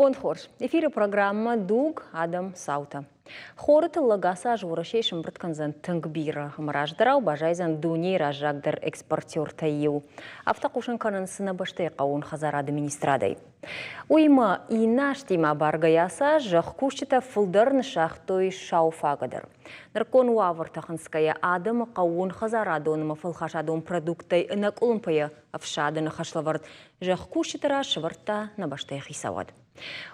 Бон хорз. Эфиры программӕ «Дуг. Адӕм. Цаутӕ». Хоры тыллӕг ацы аз Уӕрӕсейы сӕмбырд кӕндзӕн тынг бирӕ ӕмӕ раздӕрау баззайдзӕн дунейы раззагдӕр экспортертӕй иу. Афтӕ хъусын кӕнынц нӕ бӕстӕйы хъӕууон хӕдзарады министрадӕй. Уыимӕ иннӕ азтимӕ абаргӕйӕ ацы аз зӕхкусджытӕ фылдӕр ныссагътой сау фагӕ дӕр. Нырыккон уавӕртӕ хынцгӕйӕ адӕмы хъӕууон хӕдзарадон ӕмӕ фӕлхасадон продукттӕй ӕнӕкъуылымпыйӕ ӕфсадыны хӕслӕвӕрд зӕхкусджыты раз сӕвӕрдта нӕ бӕстӕйы хицауад.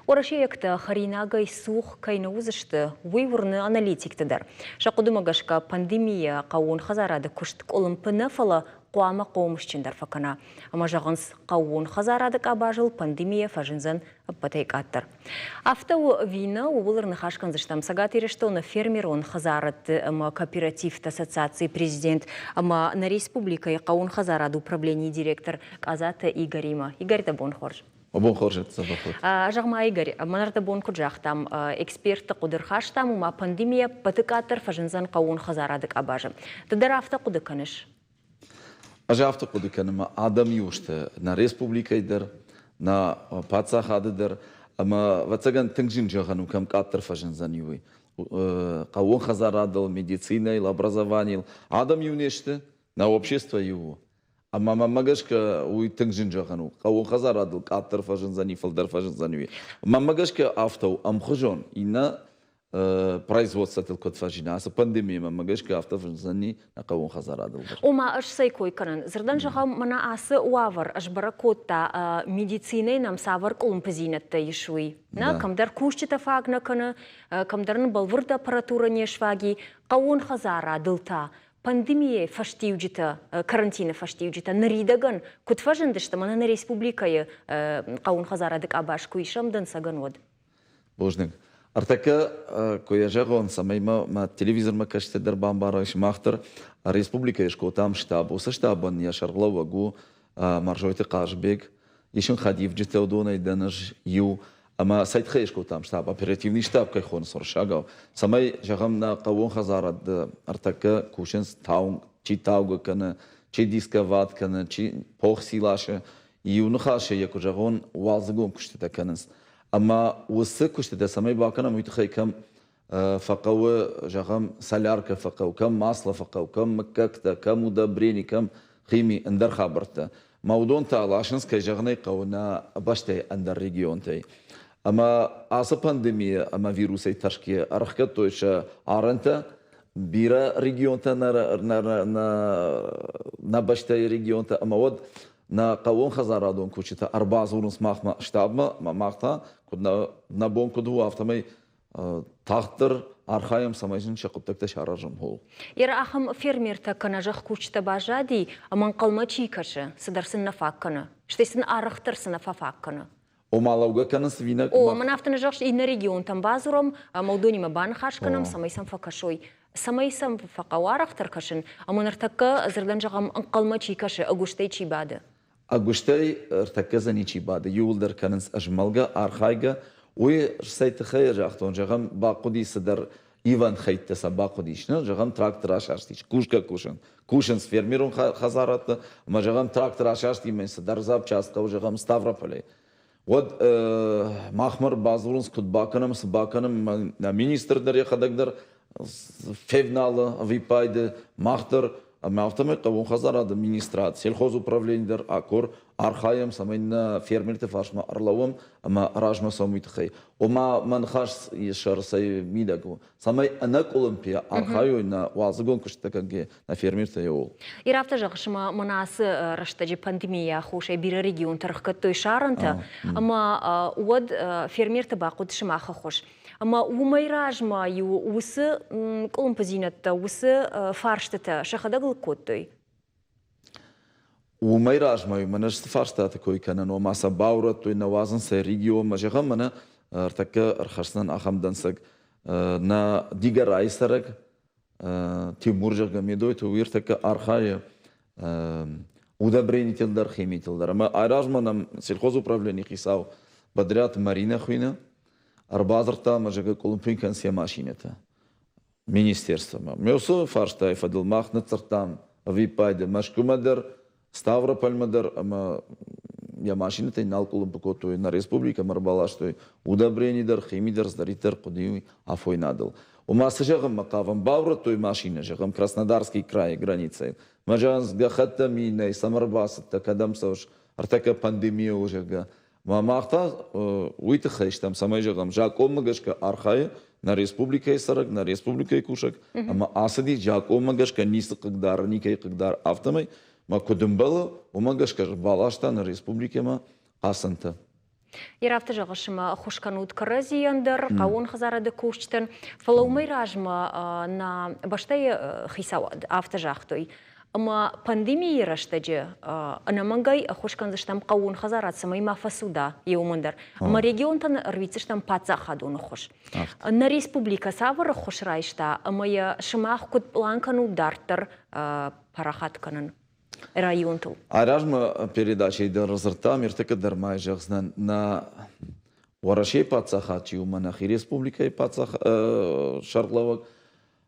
Уӕрӕсейӕгтӕ хӕринагӕй цух кӕй нӕ уыдзысты, уый уырны аналитикты дӕр. Сӕ хъуыдымӕ гӕсгӕ, пандемийӕ хъӕууон хӕдзарады куыст къуылымпы нӕ, фӕлӕ хъуамӕ хъомысджындӕр фӕкӕна. Ӕмӕ зӕгъынц, хъӕууон хӕдзарады къабазыл пандемийӕ фӕзындзӕн ӕппӕтӕй къаддӕр. Афтӕ у ӕви нӕ, ууыл ӕрныхас кӕндзыстӕм Цӕгат Ирыстоны фермерон хӕдзарадты ӕмӕ кооперативты ассоциацийы президент ӕмӕ нӕ республикӕйы хъӕууон хӕдзарады управленийы директор Къадзаты Игоримӕ. Игорь, дӕ бон хорз. Бон хорз, дзӕбӕх уӕд. Зӕгъ-ма, Игорь, мӕнӕ бон куыд загътам, экспертты хъуыды рхастам, ома пандемийӕ ӕппӕты къаддӕр фӕзындзӕн хъӕууон хӕдзарады къабазы. Ды дӕр афтӕ хъуыды кӕныс? Ӕз афтӕ хъуыды кӕнын, ӕмӕ адӕм иу сты нӕ республикӕйы дӕр, нӕ паддзахады дӕр, ӕмӕ, ӕвӕццӕгӕн, тынг зын зӕгъӕн у, кӕм къаддӕр фӕзындзӕни, уый. Хъӕууон хӕдзарадыл, медицинӕйыл, образованийыл. Адӕм иу не сты, нӕ общество иу у. Ӕмӕ мӕнмӕ гӕсгӕ уый тынг зын зӕгъӕн у. Хъӕууон хӕдзарадыл къаддӕр фӕзындзӕни, фылдӕр фӕзындзӕни уый. Мӕнмӕ гӕсгӕ афтӕ у ӕмхуызон. Иннӕ производствотыл куыд фӕзына, ацы пандемийӕмӕ мӕ гӕсгӕ афтӕ фӕзындзӕни нӕ хъӕууон хӕдзарадыл дӕр. Ома, ӕз цӕй кой кӕнын? Дзырдӕн зӕгъӕм, мӕнӕ ацы уавӕр ӕз бӕрӕг кодта, медицинӕйы нӕм цавӕр къуылымпыдзинӕдтӕ ис, уый. Нӕ, кӕмдӕр кусджытӕ фаг нӕ кӕны, кӕмдӕр нын бӕлвырд аппаратурӕ не сфаг и, хъӕууон хӕдзарадыл та пандемийӕйы фӕстиуджытӕ, карантины фӕстиуджытӕ ныридӕгӕн куыд фӕзындысты, мӕнӕ нӕ республикӕйы хъӕууон хӕдзарады къабаз куы исӕм дӕнцӕгӕн, уӕд? Бузныг. Ӕртӕккӕ, куы йӕ зӕгъон, цӕмӕй мӕ мӕ телевизормӕ кӕсджытӕ дӕр бамбарой, сымах дӕр республикӕйы скодтам штаб. Уыцы штабӕн йӕ сӕргълӕууӕг у Мӕрзойты Хъазбег. Ис ын хӕдивджытӕ, уыдонӕй дӕн ӕз иу. Ӕмӕ цӕй тыххӕй скодтам штаб, оперативный штаб кӕй хонынц уырыссагау, цӕмӕй, зӕгъӕм, нӕ хъӕууон хӕдзарад ӕртӕккӕ кусынц тауын, чи таугӕ кӕны, чи дисковат кӕны, чи похци ласы. Иу ныхасӕй йӕ куы зӕгъон, уалдзыгон куыстытӕ кӕнынц. Ӕмӕ уыцы куыстытӕ цӕмӕй бакӕнӕм, уый тыххӕй кӕм фӕхъӕуы, зӕгъӕм, соляркӕ фӕхъӕуы, кӕм масло фӕхъӕуы, кӕм мыггӕгтӕ, кӕм удобрени, кӕм хими, ӕндӕр хабӕрттӕ. Мӕ уыдон та ласынц, кӕй зӕгъын ӕй хъӕуы, нӕ бӕстӕйы ӕндӕр регионтӕй. Ӕмӕ ацы пандемийӕ ӕмӕ вирусӕй тӕрсгӕйӕ ӕрӕхгӕдтой сӕ арӕнтӕ, бирӕ регионтӕ нӕ бӕстӕйы регионтӕ, ӕмӕ уӕд нӕ хъӕууонхӕдзарадон кусджытӕ ӕрбадзурынц махмӕ штабмӕ, ӕмӕ мах та, куыд нӕ бон куыд у, афтӕмӕй тагъддӕр архайӕм, цӕмӕй сын сӕ хъуыддӕгтӕ саразӕм хол. Йӕ ахӕм фермертӕ кӕнӕ зӕхкусджытӕ баззади, ӕмӕ ӕнхъӕлмӕ чи кӕсы, цыдӕр сын нӕ фаг кӕны, стӕй сын арӕхдӕр цы нӕ фӕфаг кӕны. Ома лӕугӕ кӕнынц ӕви нӕ? О, мӕн афтӕ нӕ зӕгъыс, иннӕ регионтӕм бадзурӕм ӕмӕ уыдонимӕ баныхас кӕнӕм, цӕмӕй сӕм фӕкӕсой. Цӕмӕй сӕм фӕхъӕуы арӕхдӕр кӕсын, ӕмӕ ныртӕккӕ дзырдӕн зӕгъӕм, ӕнхъӕлмӕ чи кӕсы, ӕгуыстӕй чи бады. Ӕгуыстӕй ӕртӕккӕ дзы ничи бады, иууылдӕр кӕнынц ӕзмӕлгӕ, архайгӕ. Уый цӕй тыххӕй загътон, зӕгъӕм, бахъуыди цыдӕр ивӕн хӕйттӕ сӕ бахъуыдис. Нӕ, зӕгъӕм, трактор асастис, кусгӕ кусын. Кусынц фермерон хӕдзарадты, ӕмӕ, зӕгъӕм, трактор асасти ӕмӕ цыдӕр запчасть хъӕуы, зӕгъӕм, Ставрополӕй. Уӕд махмӕ ӕрбадзурынц, куыд бакӕнӕм, цы бакӕнӕм, нӕ министр дӕр йӕхӕдӕг дӕр февналы ӕвиппайды, мах дӕр ӕмӕ афтӕмӕй хъӕууон хӕдзарады министрад, сельхозуправлени дӕр акор архайӕм, цӕмӕй нӕ фермерты фарсмӕ ӕрлӕууӕм ӕмӕ размӕ цӕуӕм уый тыххӕй. Ома мӕ ныхас сӕр цӕй мидӕг у, цӕмӕй ӕнӕкъуылымпыйӕ архайой нӕ уалдзыгон куыстытӕ кӕнгӕ нӕ фермертӕ иууыл. Ир афтӕ зӕгъыс, ӕмӕ мӕнӕ ацы рӕстӕджы пандемийӕ аххосӕй бирӕ регионтӕ рыхгӕдтой сарӕнтӕ, ӕмӕ уӕд фермерты бахъуыд сымах ӕххуыс. Ӕмӕ уымӕй размӕ-иу уыцы къуылымпыдзинӕдтӕ, уыцы фарстытӕ сӕхӕдӕг лыг кодтой? Уымӕй размӕ мӕнӕ цы фарстаты кой кӕнын, ома сӕ баурӕдтой, нӕ уадзынц сӕ регионмӕ. Зӕгъӕм, мӕнӕ ӕртӕккӕ ӕрхӕсдзӕн ахӕм дӕнцӕг. Нӕ Дигорайы цӕрӕг Тимур, зӕгъгӕ, Медойты уый ӕртӕккӕ архайы удобренитыл дӕр, химитыл дӕр. Ӕмӕ айразмӕ нӕм сельхозуправленийы хицау Бадриаты Маринӕ хуыйны, ӕрбадзырдта ӕмӕ, зӕгъгӕ, къуылымпы кӕнынц йӕ машинӕтӕ. Министерствомӕ. Ме уыцы фарстайы фӕдыл мах ныдздзырдтам ӕвиппайды Мӕскуымӕ дӕр, Ставропольмӕ дӕр ӕмӕ йӕ машинӕтӕй нал къуылымпы кодтой, нӕ республикӕмӕ ӕрбаластой удобрени дӕр, хими дӕр, цыдӕриддӕр хъуыди афойнадыл. Ома цы зӕгъынмӕ хъавӕм, баурӕдтой машинӕ, зӕгъӕм, Краснодарский крайы границӕйыл. Мӕ зӕгъынц, гӕххӕттӕ ми нӕй, цӕмӕ ӕрбацыдтӕ, кӕдӕм цӕуыс, ӕртӕккӕ пандемия у, зӕгъгӕ. Мӕ мах та уый тыххӕй стӕм, цӕмӕй зӕгъӕм, закъонмӕ гӕсгӕ архайы нӕ республикӕйы цӕрӕг, нӕ республикӕйы кусӕг, ӕмӕ ацыди закъонмӕ гӕсгӕ ницы хъыгдары, никӕй хъыгдары, афтӕмӕй мӕ куыд ӕмбӕлы, уымӕ гӕсгӕ баласта нӕ республикӕмӕ хъацӕнтӕ. Йе афтӕ зӕгъыс, ӕмӕ ӕххуыс кӕнут кӕрӕдзийӕн дӕр, хъӕууон хӕдзарады кусджытӕн. Фӕлӕ уымӕй размӕ нӕ бӕстӕйы хицауад афтӕ загътой, ӕмӕ пандемийы рӕстӕджы ӕнӕмӕнгӕй ӕххуыс кӕндзыстӕм хъӕууон хӕдзарад, цӕмӕй ма фӕцуда еумӕн дӕр. Ӕмӕ регионтӕн ӕрвитдзыстӕм паддзахадон ӕххуыс. Нӕ республикӕ цавӕр ӕххуыс райста ӕмӕ йӕ сымах куыд пълан кӕнут дарддӕр парахат кӕнын районтыл? Айразмӕ передачӕйы дӕр дзырдтам, ӕртыккаг дӕр ма зӕгъдзынӕн, нӕ Уӕрӕсейы паддзахад чи у, мӕ нӕхи республикӕйы паддзах сӕргълӕууӕг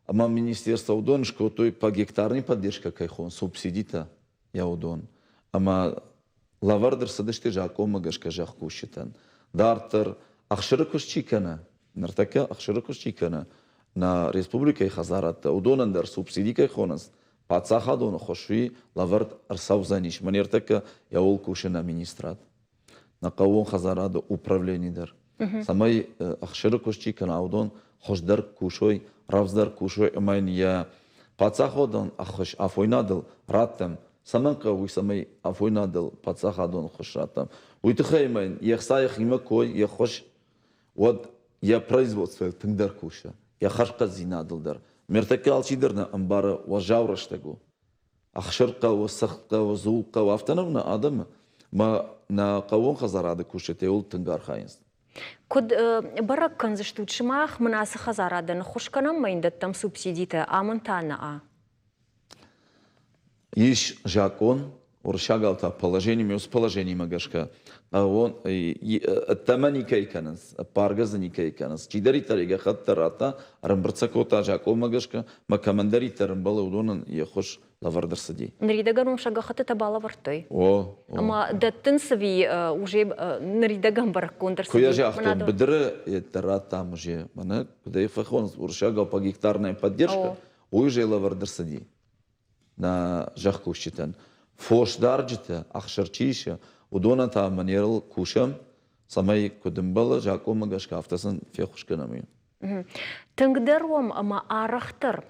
ӕмӕ министерство уыдон скодтой по гектарной поддержка кӕй хонынц, субсидитӕ йӕ уыдон. Ӕмӕ лӕвӕрд ӕрцыдысты закъонмӕ гӕсгӕ зӕхкусджытӕн. Дарддӕр ӕхсыры куыст чи кӕны, ныртӕккӕ ӕхсыры куыст чи кӕны, нӕ республикӕйы хӕдзарадтӕ, уыдонӕн дӕр субсиди кӕй хонынц, паддзахадон ӕххуыс уый лӕвӕрд ӕрцӕудзӕнис. Мӕн ӕртӕккӕ йӕуыл кусы нӕ министрад, нӕ хъӕууон хӕдзарады управлени дӕр, цӕмӕй ӕхсыры куыст чи кӕна, уыдон хуыздӕр кусой, рӕвдздӕр кусой ӕмӕ йын йӕ паддзахадон ӕххуыс афойнадыл раттӕм. Цӕмӕн хъӕуы уый, цӕмӕй афойнадыл паддзахадон ӕххуыс раттӕм? Уый тыххӕй ӕмӕ йын йе хца йӕхимӕ кой, йе ххуыс, уӕд йӕ производствойыл тынгдӕр кусы, йӕ хӕрзхъӕддзинадыл дӕр. Мӕртӕккӕ алчидӕр нӕ ӕмбары, уӕззау рӕстӕг у. Ӕхсыр хъӕуы, цыхт хъӕуы, дзул хъӕуы, афтӕ нӕу нӕ адӕмы. Мӕ нӕ хъӕууон хӕдзарады кусджытӕ иуыл тынг архайынц. Куыд бӕрӕг кӕндзыстут сымах мын ацы хӕдзарадӕн ӕххуыс кӕнӕм ӕмӕ йын дӕттӕм субсидитӕ, амын та нӕ? Ис закъон, уырыссагау та положениемӕ, уыцы положениемӕ гӕсгӕ хъӕууон ӕддӕмӕ никӕй кӕнынц, ӕппаргӕ дзы никӕй кӕнынц. Чидӕриддӕр йӕ гӕххӕтт радта, ӕрӕмбырд сӕ кодта закъонмӕ гӕсгӕ, мӕ кӕмӕндӕриддӕр ӕмбӕлы, уыдонӕн йе ххуыс лӕвӕрд ӕрцыди. Ныридӕгӕн уым сӕ гӕххӕттытӕ балӕвӕрдтой? О. Ӕмӕ дӕттынц ӕви уже ныридӕгӕн бӕрӕггонд ӕрцыди? Куы йӕ загътон, быдыры йеддӕр радтам уже, мӕнӕ куыд ӕй фӕхонынц, уырыссагау погектарная поддержка, уый уже лӕвӕрд ӕрцыди нӕ зӕхкусджытӕн. Фосдарджытӕ, ӕхсыр чи исы, уыдонӕн та манерыл кусӕм, цӕмӕй куыд ӕмбӕлы закъонмӕ гӕсгӕ, афтӕ сын феххуыс кӕнӕм. Тынгдӕр уӕм ӕмӕ арӕхдӕр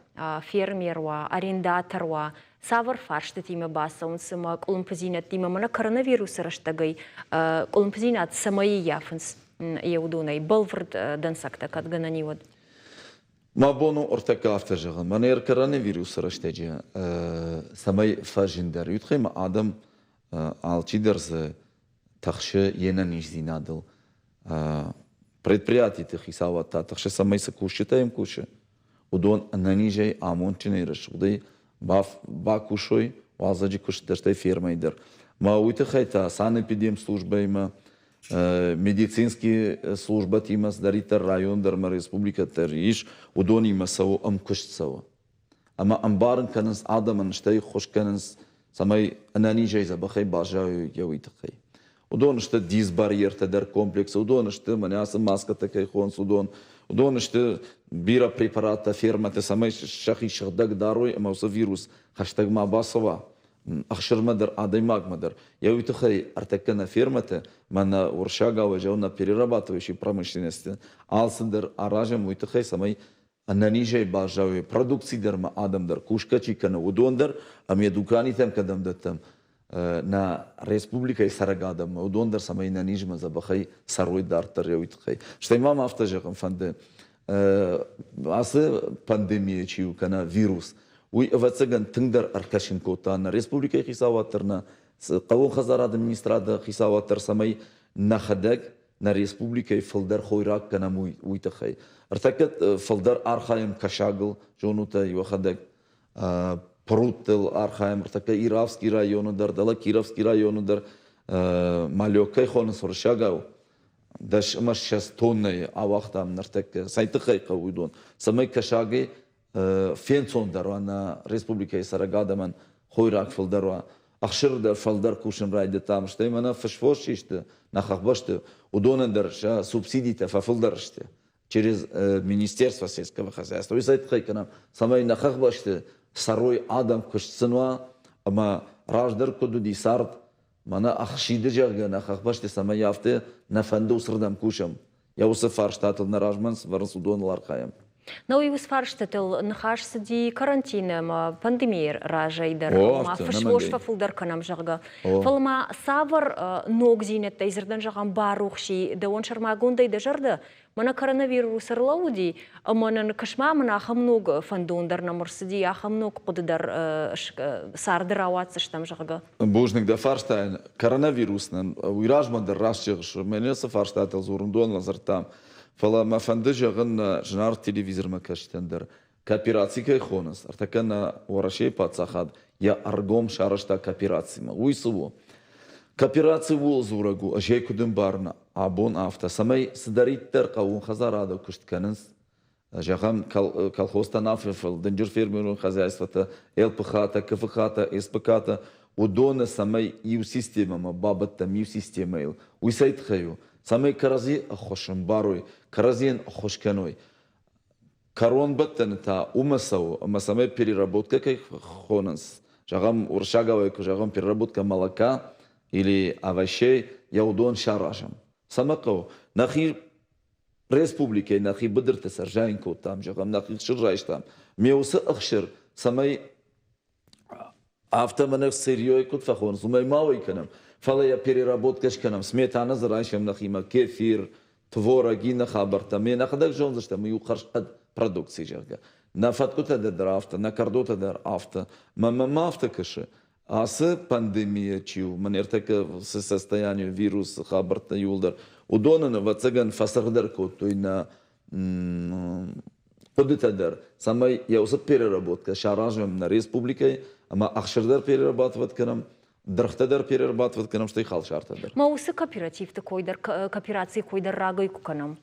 фермер уа, арендатор уа, цавӕр фарстытимӕ бацӕуынц ӕмӕ къуылымпыдзинӕдтимӕ, мӕнӕ коронавирусы рӕстӕгӕй къуылымпыдзинад цӕмӕй ӕййафынц йӕ уыдонӕй бӕлвырд дӕнцӕгтӕ кӕд гӕнӕн и, уӕд? Мӕ бон у ӕртӕккӕ афтӕ зӕгъын, мӕнӕ коронавирусы рӕстӕджы цӕмӕй фӕзындӕр, уый тыххӕй ма адӕм алчидӕр дзы тыхсы йе нӕниздзинадыл. Предприятиты хицауад та тыхсы, цӕмӕй цы кусджытӕ йӕм кусы, уыдон ӕнӕнизӕй, амондджынӕй, рӕсугъдӕй бакусой уалдзӕджы куыст дӕр, стӕй фермӕйы дӕр. Мӕ уый тыххӕй та санэпидемслужбӕимӕ, медицинский службӕтимӕ цыдӕриддӕр район дӕр ӕмӕ республикӕ дӕр ис, уыдонимӕ цӕуы ӕмкуыст цӕуы. Ӕмӕ ӕмбарын кӕнынц адӕмӕн, стӕй ххуыс кӕнынц, цӕмӕй ӕнӕнизӕй дзӕбӕхӕй баззайой йӕ уый тыххӕй. Уыдон сты дисбарьертӕ дӕр комплексы, уыдон сты, мӕнӕ ацы маскӕтӕ кӕй хонынц, уыдон. Уыдон сты бирӕ препараттӕ фермӕты, цӕмӕй сӕхи сыгъдӕг дарой ӕмӕ уыцы вирус хӕстӕг ма бацӕуа ӕхсырмӕ дӕр, адӕймагмӕ дӕр. Йӕ уый тыххӕй ӕртӕккӕ нӕ фермӕты, мӕнӕ уырыссагау ӕз нӕ перерабатывающей промышленности алцыдӕр аразӕм уый тыххӕй, цӕмӕй ӕнӕнизӕй баззайой продукци дӕр ӕмӕ адӕм дӕр, кусгӕ чи кӕны, уыдон дӕр ӕмӕ дуканитӕм кӕдӕм дӕттӕм, нӕ республикӕйы цӕрӕг адӕммӕ, уыдон дӕр цӕмӕй нӕнизмӕ дзӕбӕхӕй цӕрой дарддӕр уый тыххӕй. Стӕй ма мӕ афтӕ зӕгъын фӕнды, ацы пандемия чи у, кӕнӕ вирус, уый, ӕвӕццӕгӕн, тынгдӕр ӕркӕсын кодта нӕ республикӕйы хицауад дӕр, нӕ хъӕууон хӕдзарады министрады хицауад дӕр, цӕмӕй нӕхӕдӕг нӕ республикӕйы фылдӕр хойраг кӕнӕм, уый тыххӕй. Ӕртӕккӕ фылдӕр архайӕм кӕсагыл, зонут ӕй уӕхӕдӕг, пруттыл архайӕм ӕртӕккӕ Иравский районы дӕр, дӕлӕ Кировский районы дӕр малек кӕй хонынц уырыссагау, 10 ӕмӕ 20 тоннӕйы ауагътам ныртӕккӕ. Цӕй тыххӕй хъӕуы уыдон? Цӕмӕй кӕсагӕй фенцондӕр уа нӕ республикӕйы цӕрӕг адӕмӕн, хойраг фылдӕр уа. Ӕхсыр дӕр фылдӕр кусын райдыдтам, стӕй мӕнӕ фысфос чи сты нӕ хӕхбӕсты, уыдонӕн дӕр сӕ субсидитӕ фӕфылдӕр сты через Министерство сельского хозяйства. Уый цӕй тыххӕй кӕнӕм, цӕмӕй нӕ хӕхбӕсты цӕрой адӕм, куыст сын уа, ӕмӕ раздӕр куыд уыди цард, мӕнӕ ӕхсиды, зӕгъгӕ, нӕ хӕхбӕсты цӕмӕй афтӕ нӕ фӕнды уыцырдӕм кусӕм. Йӕ уыцы фарстатыл нӕ размӕ цы уыдоныл архайӕм. Науи уыцы фарстытыл ныхас цыди карантины ӕмӕ пандемийы разӕй дӕр, ма фысвос фӕфылдӕр кӕнӕм, зӕгъгӕ. Фӕлӕ ма цавӕр ногдзинӕдтӕй дзырдӕн зӕгъӕм барухси дӕуӕн сӕрмагондӕй дӕ зӕрдӕ? Мӕнӕ коронавирус ӕрлӕууыди, ӕмӕ нын кӕс-ма, мын ахӕм ног фӕндон дӕр нӕм ӕрцыди, ахӕм ног хъуыды дӕр царды рауадздзыстӕм, зӕгъгӕ. Бузныг дӕ фарстайӕн. Коронавирус нын уый размӕ дӕр раст зӕгъыс, мӕнӕ цы фарстатыл дзурын донмӕ дзырдтам. Фӕлӕ мӕ фӕнды зӕгъын нӕ зынаргъ телевизормӕ кӕсджытӕн дӕр, коопераци кӕй хонынц, ӕртӕккӕ нӕ Уӕрӕсейы паддзахад йӕ ӕргом сарӕзта кооперацимӕ. Уый цы у? Коопераци ууыл дзурӕг у, ӕз ӕй куыд ӕмбарын абон афтӕ, цӕмӕй цыдӕриддӕр хъӕууон хӕдзарады куыст кӕнынц, зӕгъӕм, колхозтӕ наффыл, дынджыр фермерон хозяйствотӕ, ЛПХ-тӕ, КФХ-тӕ, СПК-тӕ, уыдоны цӕмӕй иу системӕмӕ бабӕттӕм, иу системӕйыл. Уый цӕй тыххӕй у? Цӕмӕй кӕрӕдзи ӕххуыс ӕмбарой, кӕрӕдзийӕн ӕххуыс кӕной. Кӕронбӕттӕны та уымӕ цӕуы, ӕмӕ цӕмӕй переработкӕ кӕй хонынц, зӕгъӕм, уырыссагау куы зӕгъӕм переработка молока или овощей, йӕ уыдон саразӕм. Цӕмӕ хъӕуы? Нӕхи республикӕйы нӕхи быдырты сӕрзайын кодтам, зӕгъӕм, нӕхи ӕхсыр райстам. Ме уыцы ӕхсыр, цӕмӕй афтӕ мӕнӕ сырьёйы куыд фӕхонынц, уымӕй ма уӕй кӕнӕм, фӕлӕ йӕ переработкӕ скӕнӕм, сметана дзы райсӕм нӕхимӕ, кефир, творог, иннӕ хабӕрттӕ. Ме нӕхӕдӕг зондзыстӕм, иу хӕрзхъӕд продукци, зӕгъгӕ. Нӕ фӕткъуытӕ дӕр афтӕ, нӕ кӕрдотӕ дӕр афтӕ. Мӕнмӕ афтӕ кӕсы, ацы пандемия чи у, мӕн ӕртӕккӕ цы состояние вирусы хабӕрттӕ иууылдӕр, уыдонӕн, ӕвӕццӕгӕн, фӕцырддӕр кодтой нӕ хъуыдытӕ дӕр, цӕмӕй йӕ уыцы переработкӕ саразӕм нӕ республикӕйы ӕмӕ ӕхсыр дӕр перерабатывать кӕнӕм, дыргътӕ дӕр перерабатывать кӕнӕм, стӕй халсартӕ дӕр. Ма уыцы кооперативты кой дӕр, кооперацийы кой дӕр рагӕй куы кӕнӕм.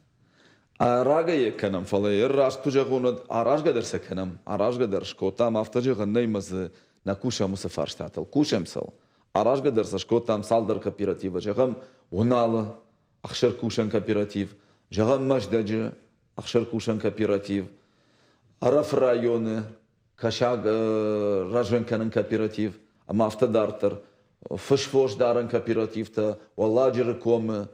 Рагӕй йӕ кӕнӕм, фӕлӕ йӕ раст куы зӕгъон, уӕд аразгӕ дӕр сӕ кӕнӕм, аразгӕ дӕр скодтам, афтӕ зӕгъӕн нӕй ӕмӕ дзы нӕ кусӕм уыцы фарстатыл. Кусӕм сыл. Аразгӕ дӕр сӕ скодтам цалдӕр кооперативы, зӕгъӕм, Уыналы ӕхсыркусӕн кооператив, зӕгъӕм, Мӕздӕджы ӕхсыркусӕн кооператив, Ӕрӕфы районы кӕсаг рӕзын кӕнын кооператив ӕмӕ афтӕ дарддӕр. Фысфос дарӕн кооперативтӕ Уӕлладжыры комы,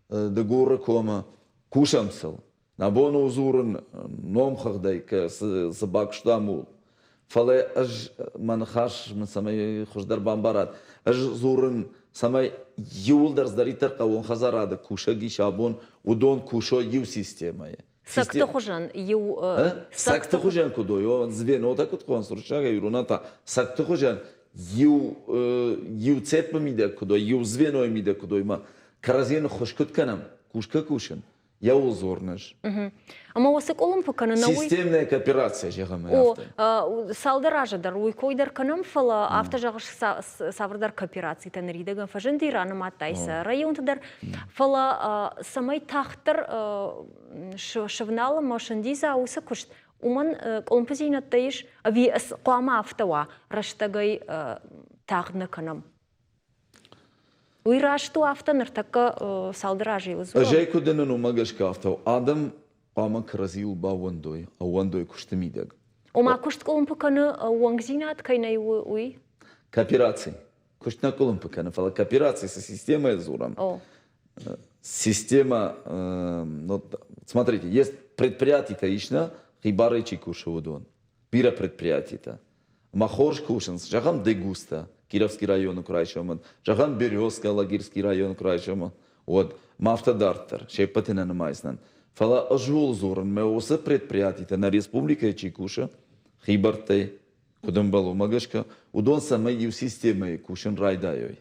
Дыгуры комы. Кусӕм сыл. Нӕ бон у дзурын номхыгъдӕй, цы бакуыстам, ууыл. Фӕлӕ ӕз мӕ ныхас мын цӕмӕй хуыздӕр бамбарат, ӕз дзурын, цӕмӕй иууылдӕр цыдӕриддӕр хъӕууон хӕдзарады кусӕг ис абон, уыдон кусой иу системӕйы. Цӕгты хуызӕн иу Цӕгты хуызӕн куыд уой, звенотӕ куыд хонынц уырыссагӕй иронау та цӕгты хуызӕн иу иу цепы мидӕг куыд уой, иу звенойы мидӕг куыд уой, ӕмӕ кӕрӕдзийӕн ӕххуыс куыд кӕнӕм, кусгӕ кусын, йӕуыл дзурныс. Ӕмӕ уыцы къуылымпы кӕнын уый... Системная кооперация, зӕгъӕм, афтӕ. Цалдӕр азы дӕр уый кой дӕр кӕнӕм, фӕлӕ афтӕ зӕгъыс, цавӕрдӕр кооперацитӕ ныридӕгӕн фӕзынди, ранымадтай сӕ районты дӕр. Фӕлӕ цӕмӕй тагъддӕр сывналынмӕ сындидза уыцы куыст, уымӕн къуылымпыдзинӕдтӕ ис, ӕви хъуамӕ афтӕ уа, рӕстӕгӕй тагъд нӕ кӕнӕм? Уый раст у афтӕ ныртӕккӕ цалдӕр азы йыл дзурӕм. Ӕз ӕй куыд уынын, уымӕ гӕсгӕ афтӕ у. Адӕм хъуамӕ кӕрӕдзиуыл баууӕндой, ӕууӕндой куысты мидӕг. Ома куыст къуылымпы кӕны уӕнгдзинад кӕй нӕй, уый? Коопераци. Куыст нӕ къуылымпы кӕны, фӕлӕ коопераци цы системӕйыл дзурӕм, система, ну, смотрите, есть предприятитӕ ис нӕ, хибарӕй чи кусы, уыдон. Бирӕ предприятитӕ. Ӕмӕ хорз кусынц, зӕгъӕм, Дегустӕ, Кировский районы куы райсӕм, зӕгъӕм, Березка, Лагирский районы куы райсӕм, уӕд ма афтӕ дарддӕр, се ппӕты нӕ нымайдзынӕн. Фӕлӕ ӕз ууыл дзурын, мӕ уыцы предприятитӕ нӕ республикӕйы чи кусы, хибӕрттӕй, куыд ӕмбӕлы, уымӕ гӕсгӕ, уыдон цӕмӕй иу системӕйы кусын райдайой.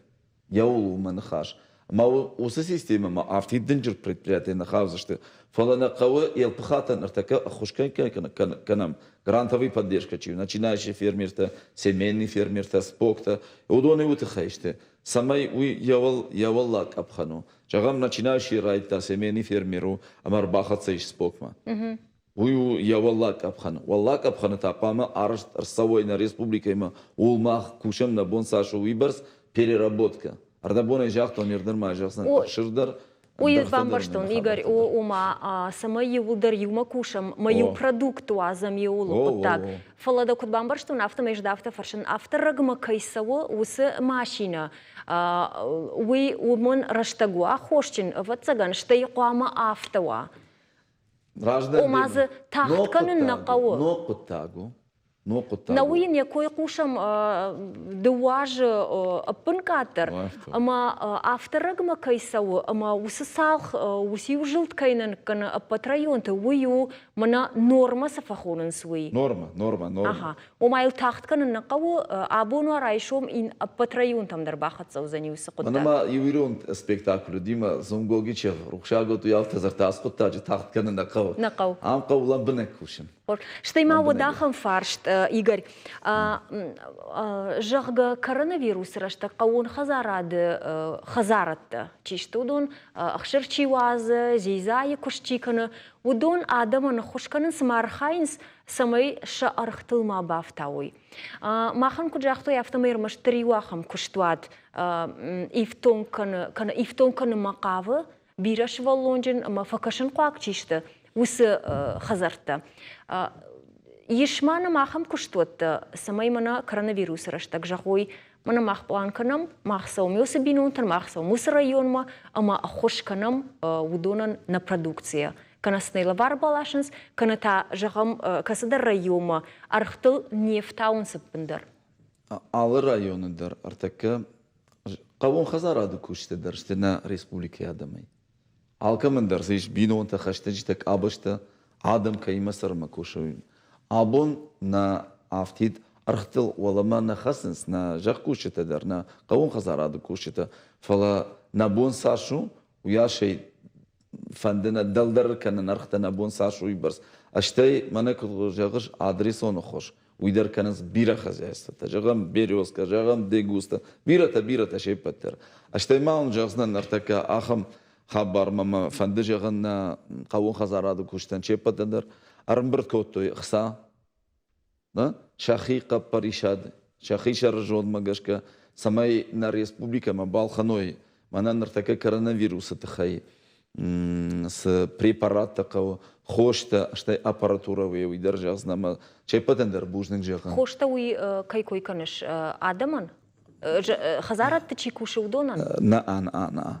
Йӕуыл у мӕ ныхас. Ӕмӕ уыцы системӕмӕ афтид дынджыр предприятийӕ нӕ хаудзысты, фӕлӕ нӕ хъӕуы Елпыхатӕн ӕртӕккӕ ӕххуыс кӕнӕм, грантовый поддержка чи у, начинающие фермертӕ, семейные фермертӕ, споктӕ, уыдон иуы тыххӕй сты, цӕмӕй уый йӕ уӕллаг къӕпхӕн у. Зӕгъӕм, начинающий райдта семейный фермер у ӕмӕ ӕрбахӕццӕ ис спокмӕ. Уый у йӕ уӕллаг къӕпхӕн. Уӕллаг къӕпхӕны та хъуамӕ арӕзт ӕрцӕуой нӕ республикӕимӕ, ууыл мах кусӕм нӕ бон цас у, уыйбӕрц переработка. Ӕрдӕбонӕй загътон, ӕрдӕр ма зӕгъдзӕн ӕхсыр дӕр. Уый бамбӕрстон, Игорь, ома цӕмӕй иууылдӕр иумӕ кусӕм, мӕ иу продукт уадзӕм иууыл хъуыддаг. Фӕлӕ дӕ куыд бамбӕрстон, афтӕмӕй ӕз дӕ афтӕ фӕрсын, афтӕ рӕгмӕ кӕй цӕуы, уыцы машинӕ, уый уымӕн рӕстӕг у аххосджын, ӕвӕццӕгӕн, стӕй хъуамӕ афтӕ уа. Раздӕр Ома дзы тагъд кӕнын нӕ хъӕуы. Ног хъуыддаг у. Ног хъуыддаг Нӕ уый йын йӕ кой хъусӕм дыууӕ азы ӕппынкъаддӕр, ӕмӕ афтӕ рӕгмӕ кӕй цӕуы ӕмӕ уыцы цалх уыциу зылд кӕй нӕ ныккӕны ӕппӕт районты, уый у мӕнӕ нормӕ цы фӕхонынц, уый. Нормӕ, нормӕ, нормӕ. Аха. Ома йыл тагъд кӕнын нӕ хъӕуы, абон уа райсом ин ӕппӕт районтӕм дӕр бахӕццӕ уыдзӕни уыцы хъуыддаг. Мӕнӕ ма иу ирон спектакль уыди мӕ Зонгогичев рухсагот уый афтӕ дзырдта, ацы хъуыддаджы тагъд кӕнын нӕ хъӕуы. Нӕ хъӕуы. Ам хъӕуы лӕмбынӕг кусын. Стӕй ма уӕд ахӕм фарст, Игорь, зӕгъгӕ, коронавирусы рӕстӕг хъӕууон хӕдзарады хӕдзарадтӕ чи сты, уыдон ӕхсыр чи уадзы, дзидзайы куыст чи кӕны, уыдон адӕмӕн ӕххуыс кӕнын цыма архайынц, цӕмӕй сӕ ӕргътыл ма бафтауой. Махӕн куыд загътой, афтӕмӕй ӕрмӕстдӕр иу ахӕм куыстуат ифтонг кӕны, кӕнӕ ифтонг кӕнынмӕ хъавы, бирӕсывӕллонджын ӕмӕ фӕкӕсынхъуаг чи сты, уыцы хӕдзӕрттӕ. Ис ма нӕм ахӕм куыстуӕттӕ, цӕмӕй мӕнӕ коронавирусы рӕстӕг зӕгъой, мӕнӕ мах пълан кӕнӕм, мах цӕуӕм уыцы бинонтӕн, мах цӕуӕм уыцы районмӕ ӕмӕ ӕххуыс кӕнӕм уыдонӕн нӕ продукцийӕ. Кӕнӕ сын лӕвар баласынц, кӕнӕ та, зӕгъӕм, кӕцыдӕр районмӕ ӕргътыл не фтауынц ӕппындӕр. Алы районы дӕр ӕртӕккӕ хъӕууон хӕдзарады кусджытӕ дӕр сты нӕ республикӕйы адӕмӕй. Алкӕмӕн дӕр дзы ис бинонтӕ, хӕстӕджытӕ, къабӕзтӕ, адӕм кӕимӕ цӕрынмӕ кусой. Абон нӕ афтид ӕргътыл уӕлӕмӕ нӕ хӕцынц нӕ зӕхкусджытӕ дӕр, нӕ хъӕууон хӕдзарады кусджытӕ, фӕлӕ нӕ бон цас у, уыйас ӕй фӕнды нӕ дӕлдӕр кӕнын ӕргътӕ нӕ бон цас уыйбӕрц. Стӕй мӕнӕ куыд зӕгъыс, адресон ӕххуыс, уый дӕр кӕнынц бирӕ хозяйствотӕ. Зӕгъӕм, Березка, зӕгъӕм, Дегуста, бирӕтӕ, бирӕтӕ се ппӕт дӕр. Стӕй ма уын зӕгъдзынӕн ныртӕккӕ ахӕм хабар мӕ мӕ фӕнды зӕгъын нӕ хъӕууон хӕдзарады куыстӕн се ппӕтӕн дӕр ӕрӕмбырд кодтой ӕхца, сӕхи хъӕппӕрисад, сӕхи сӕрызондмӕ гӕсгӕ, цӕмӕй нӕ республикӕмӕ балхӕной мӕнӕ ныртӕккӕ коронавирусы тыххӕй цы препараттӕ хъӕуы, хостӕ, стӕй аппаратурӕ уый дӕр зӕгъдзынӕ ӕмӕ се ппӕтӕн дӕр бузныг зӕгъын. Хостӕ уый кӕй кой кӕныс адӕмӕн? Хӕдзарадты чи кусы, уыдонӕн? Нӕ, нӕ, нӕ.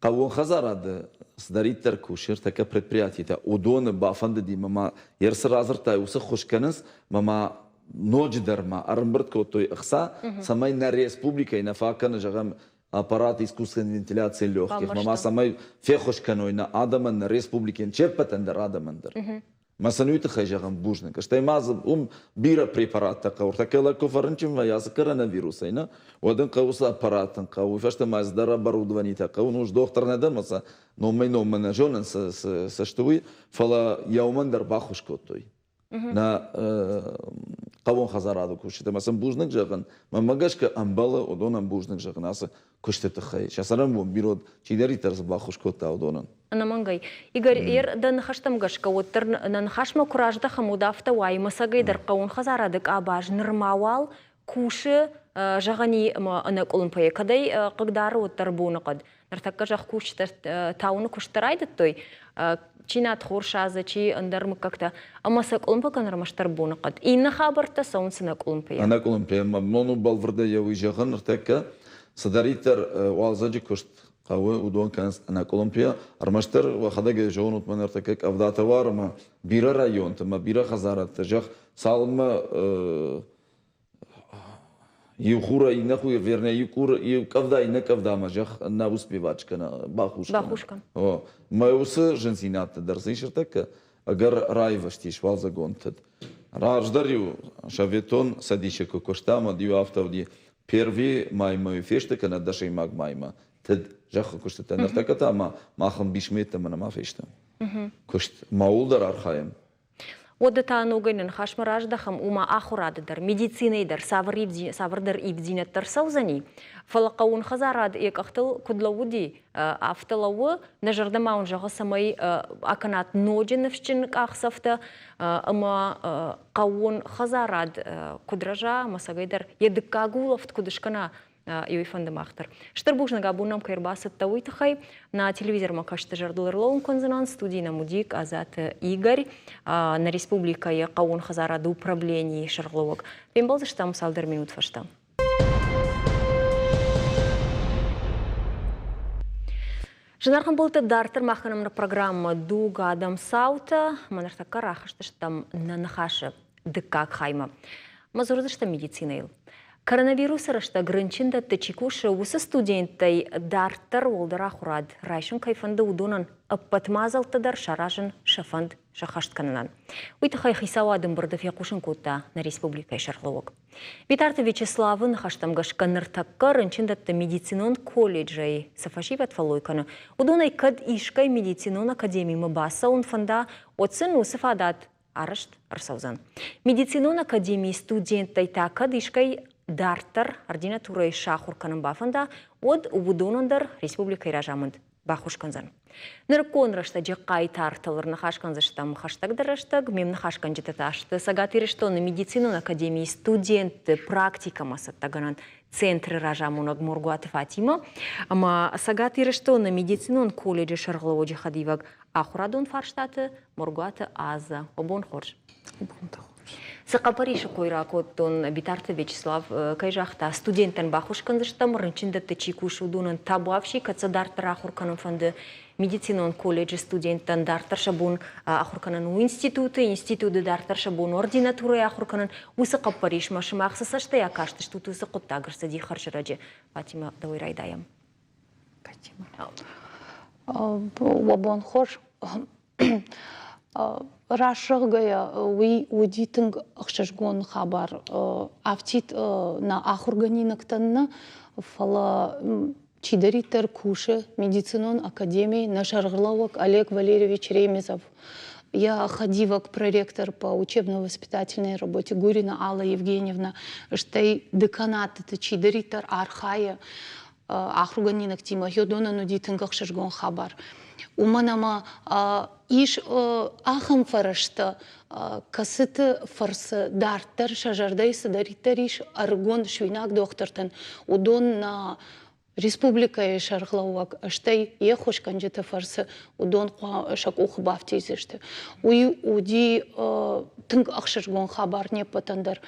Хъӕууон хӕдзарады цыдӕриддӕр кусы ӕртӕккӕ предприятитӕ, уыдоны бафӕндыди мӕ ма йе цы радзырдтай, уыцы ххуыс кӕнынц, мӕ ма ноджыдӕр ма ӕрӕмбырд кодтой ӕхца, цӕмӕй нӕ республикӕйы нӕ фаг кӕны, зӕгъӕм, аппарат искусственной вентиляции легких, мӕ ма цӕмӕй феххуыс кӕной нӕ адӕмӕн, нӕ республикӕйӕн, се ппӕтӕн дӕр адӕмӕн дӕр. Мӕ сын уый тыххӕй зӕгъӕм бузныг. Стӕй ма дзы уым бирӕ препараттӕ хъӕуы. Ӕртӕккӕ лӕг куы фӕрынчын вӕййы ацы коронавирусӕй, нӕ, уӕд ын хъӕуы цы аппарат ын хъӕуы, уый фӕстӕ ма цыдӕр оборудованитӕ хъӕуы. Ну, дохтыр нӕ дӕн, сӕ номӕй-номмӕ нӕ зонын, цы сты уый, фӕлӕ йӕ уымӕн дӕр баххуыс кодтой. Нӕ хъӕууон хӕдзарады кусджытӕ ма сын бузныг зӕгъын. Мӕнмӕ гӕсгӕ ӕмбӕлы уыдонӕн бузныг зӕгъын ацы куысты тыххӕй. Сӕ цӕрӕнбон бирӕ чидӕриддӕр дзы баххуыс кодта уыдонӕн. Ӕнӕмӕнгӕй. Игорь, ер дӕ ныхӕстӕм гӕсгӕ, уӕддӕр нӕ ныхасмӕ куы раздӕхӕм, уӕд афтӕ уайы, мӕ цӕгӕйдӕр хъӕууон хӕдзарады къабаз нырма уал кусы, зӕгъӕн и, ӕмӕ ӕнӕкъуылымпыйӕ. Кӕд ӕй хъыгдары, уӕддӕр боныхъӕд. Ныртӕккӕ зӕхкусджытӕ тауыны куысттӕ райдыдтой, чи надхор садзы, чи ӕндӕр мыггӕгтӕ, ӕмӕ сӕ къуылымпы кӕны ӕрмӕстдӕр боныхъӕд. Иннӕ хабӕрттӕ цӕуынц ӕнӕкъуылымпыйӕ. Ӕнӕкъуылымпыйӕ. Мӕ бон у бӕлвырдӕй йӕ уый зӕгъын ныртӕккӕ, цыдӕриддӕр уалдзӕджы куыст хъӕуы, уыдон кӕнынц ӕнӕкъуылымпыйӕ. Ӕрмӕстдӕр уӕхӕдӕг ӕй зонут, мӕн ӕртӕккӕ къӕвдатӕ уары ӕмӕ бирӕ районты ӕмӕ бирӕ хӕдзарадты зӕхх цалынмӕ иу хурӕй иннӕ хур, вернее, иу хур, иу къӕвда иннӕ къӕвдамӕ зӕхх нӕ успевать кӕна, бахус кӕна. Бахус кӕн. О, мӕ уыцы зындзинӕдтӕ дӕр сын ис ӕртӕккӕ ӕгӕр раивӕзтис уалдзӕгон тыд. Раздӕр-иу Советон Цӕдисы куы куыстам, уӕд-иу афтӕ уыди, первый маймӕ фесты кӕнӕ дӕсӕймаг маймӕ тыд зӕххы куыстытӕ. Ныртӕккӕ та ма мах ӕмбисмӕ йеддӕмӕ нӕма фестӕм. Куыст ма ууыл дӕр архайӕм. Уӕдӕ та ногӕй нӕ ныхасмӕ раздӕхӕм, уымӕ ахуырады дӕр, медицинӕйы дӕр цавӕр цавӕрдӕр ивддзинӕдтӕ ӕрцӕудзӕни, фӕлӕ хъӕууон хӕдзарад йӕ къӕхтыл куыд лӕууыди, афтӕ лӕууы. Нӕ зӕрдӕ ма уын зӕгъы, цӕмӕй акӕнат ноджы ныфсджын къахдзӕфтӕ ӕмӕ хъӕууон хӕдзарад куыд рӕза ӕмӕ цӕгӕйдӕр йӕ дыккаг улӕфт куыд скӕна, Иуи фӕнды мах дӕр. Стыр бузныг абон нӕм кӕй ӕрбацыдтӕ, уый тыххӕй. Нӕ телевизормӕ кӕсты зӕрдыл ӕрлӕууын кӕндзынӕн студийы нӕм уыди Къадзаты Игорь, нӕ республикӕйы хъӕууон хӕдзарады управленийы сӕргълӕууӕг. Фембӕлдзыстӕм цалдӕр минут фӕстӕ. Зынаргъ ӕмбӕлттӕ, дарддӕр мах кӕнӕм нӕ программӕ «Дуг адӕм цаутӕ». Мӕ ныртӕккӕ рахызтыстӕм нӕ ныхасы дыккаг хаймӕ. Мӕ дзурдзыстӕм медицинӕйыл. Коронавирусы рӕстӕг рынчындӕтты чи кусы, уыцы студенттӕй дарддӕр уӕлдӕр ахуырад райсын кӕй фӕнды, уыдонӕн ӕппӕт мадзӕлттӕ дӕр саразын сӕ фӕнд сӕххӕст кӕнынӕн. Уый тыххӕй хицауады ӕмбырды фехъусын кодта нӕ республикӕйы сӕргълӕууӕг. Битарты Вячеславы ныхӕстӕм гӕсгӕ ныртӕккӕ рынчындӕтты медицинон колледжӕй цы фӕсивӕд фӕллой кӕны, уыдонӕй кӕд искӕй медицинон академимӕ бацӕуын фӕнда, уӕд сын уыцы фадат арӕзт ӕрцӕудзӕн. Медицинон академийы студенттӕй та кӕд искӕй дарддӕр ординатурӕйы сахуыр кӕнын бафӕнда, уӕд уыдонӕн дӕр республикӕйы разамынд баххуыс кӕндзӕн. Нырыккон рӕстӕджы хъайтартыл ӕрныхас кӕндзыстӕм хӕстӕгдӕр рӕстӕг. Ме мныхасгӕнджытӕ та сты Цӕгат Ирыстоны медицинон академийы студентты практикӕмӕ цӕттӕгӕнӕн центры разамонӕг Моргуаты Фатимӕ ӕмӕ Цӕгат Ирыстоны медицинон колледжы сӕргълӕууӕджы хӕдивӕг ахуырадон фарстаты Моргуаты Азӕ. Уӕ бон хорз. Цы хъӕппӕрисы кой ракодтон, Битарты Вячеслав кӕй загъта, студенттӕн баххуыс кӕндзыстӕм, рынчындӕтты чи кусы, уыдонӕн табуафси, кӕд сӕ дарддӕр ахуыр кӕнын фӕнды медицинон колледжы студенттӕн дарддӕр сӕ бон ахуыр кӕнын у институты, институты дарддӕр сӕ бон ординатурӕйы ахуыр кӕнын. Уыцы хъӕппӕрисмӕ сымах цы цӕстӕй акастыстут, уыцы хъуыддаг ӕрцыди хӕрзӕрӕджы. Фатимӕ, дӕуӕй райдайӕм. Уӕ бон хорз. Раст зӕгъгӕйӕ, уый уыди тынг ӕхсызгон хабар. Афтид нӕ ахуыргӕнинӕгтӕн нӕ, фӕлӕ чидӕриддӕр кусы медицинон академийы нӕ сӕргълӕууӕг Олег Валерьевич Ремезов, йӕ хӕдивӕг проректор по учебно-воспитательной работе Гурина Алла Евгеньевна, стӕй деканатты чидӕриддӕр архайы, ахуыргӕнинӕгтимӕ уыдонӕн уыди тынг ӕхсызгон хабар. Уымӕн ӕмӕ ис ахӕм фӕрӕзтӕ, кӕцыты фӕрцы дарддӕр сӕ зӕрдӕйы цыдӕриддӕр ис ӕрыгон суинаг дохтыртӕн, уыдон нӕ республикӕйы сӕргълӕууӕг, стӕй йе ххуысгӕнджыты фӕрцы уыдон сӕ къухы бафтидзысты. Уый уыди тынг ӕхсызгон хабар не ппӕтӕн дӕр.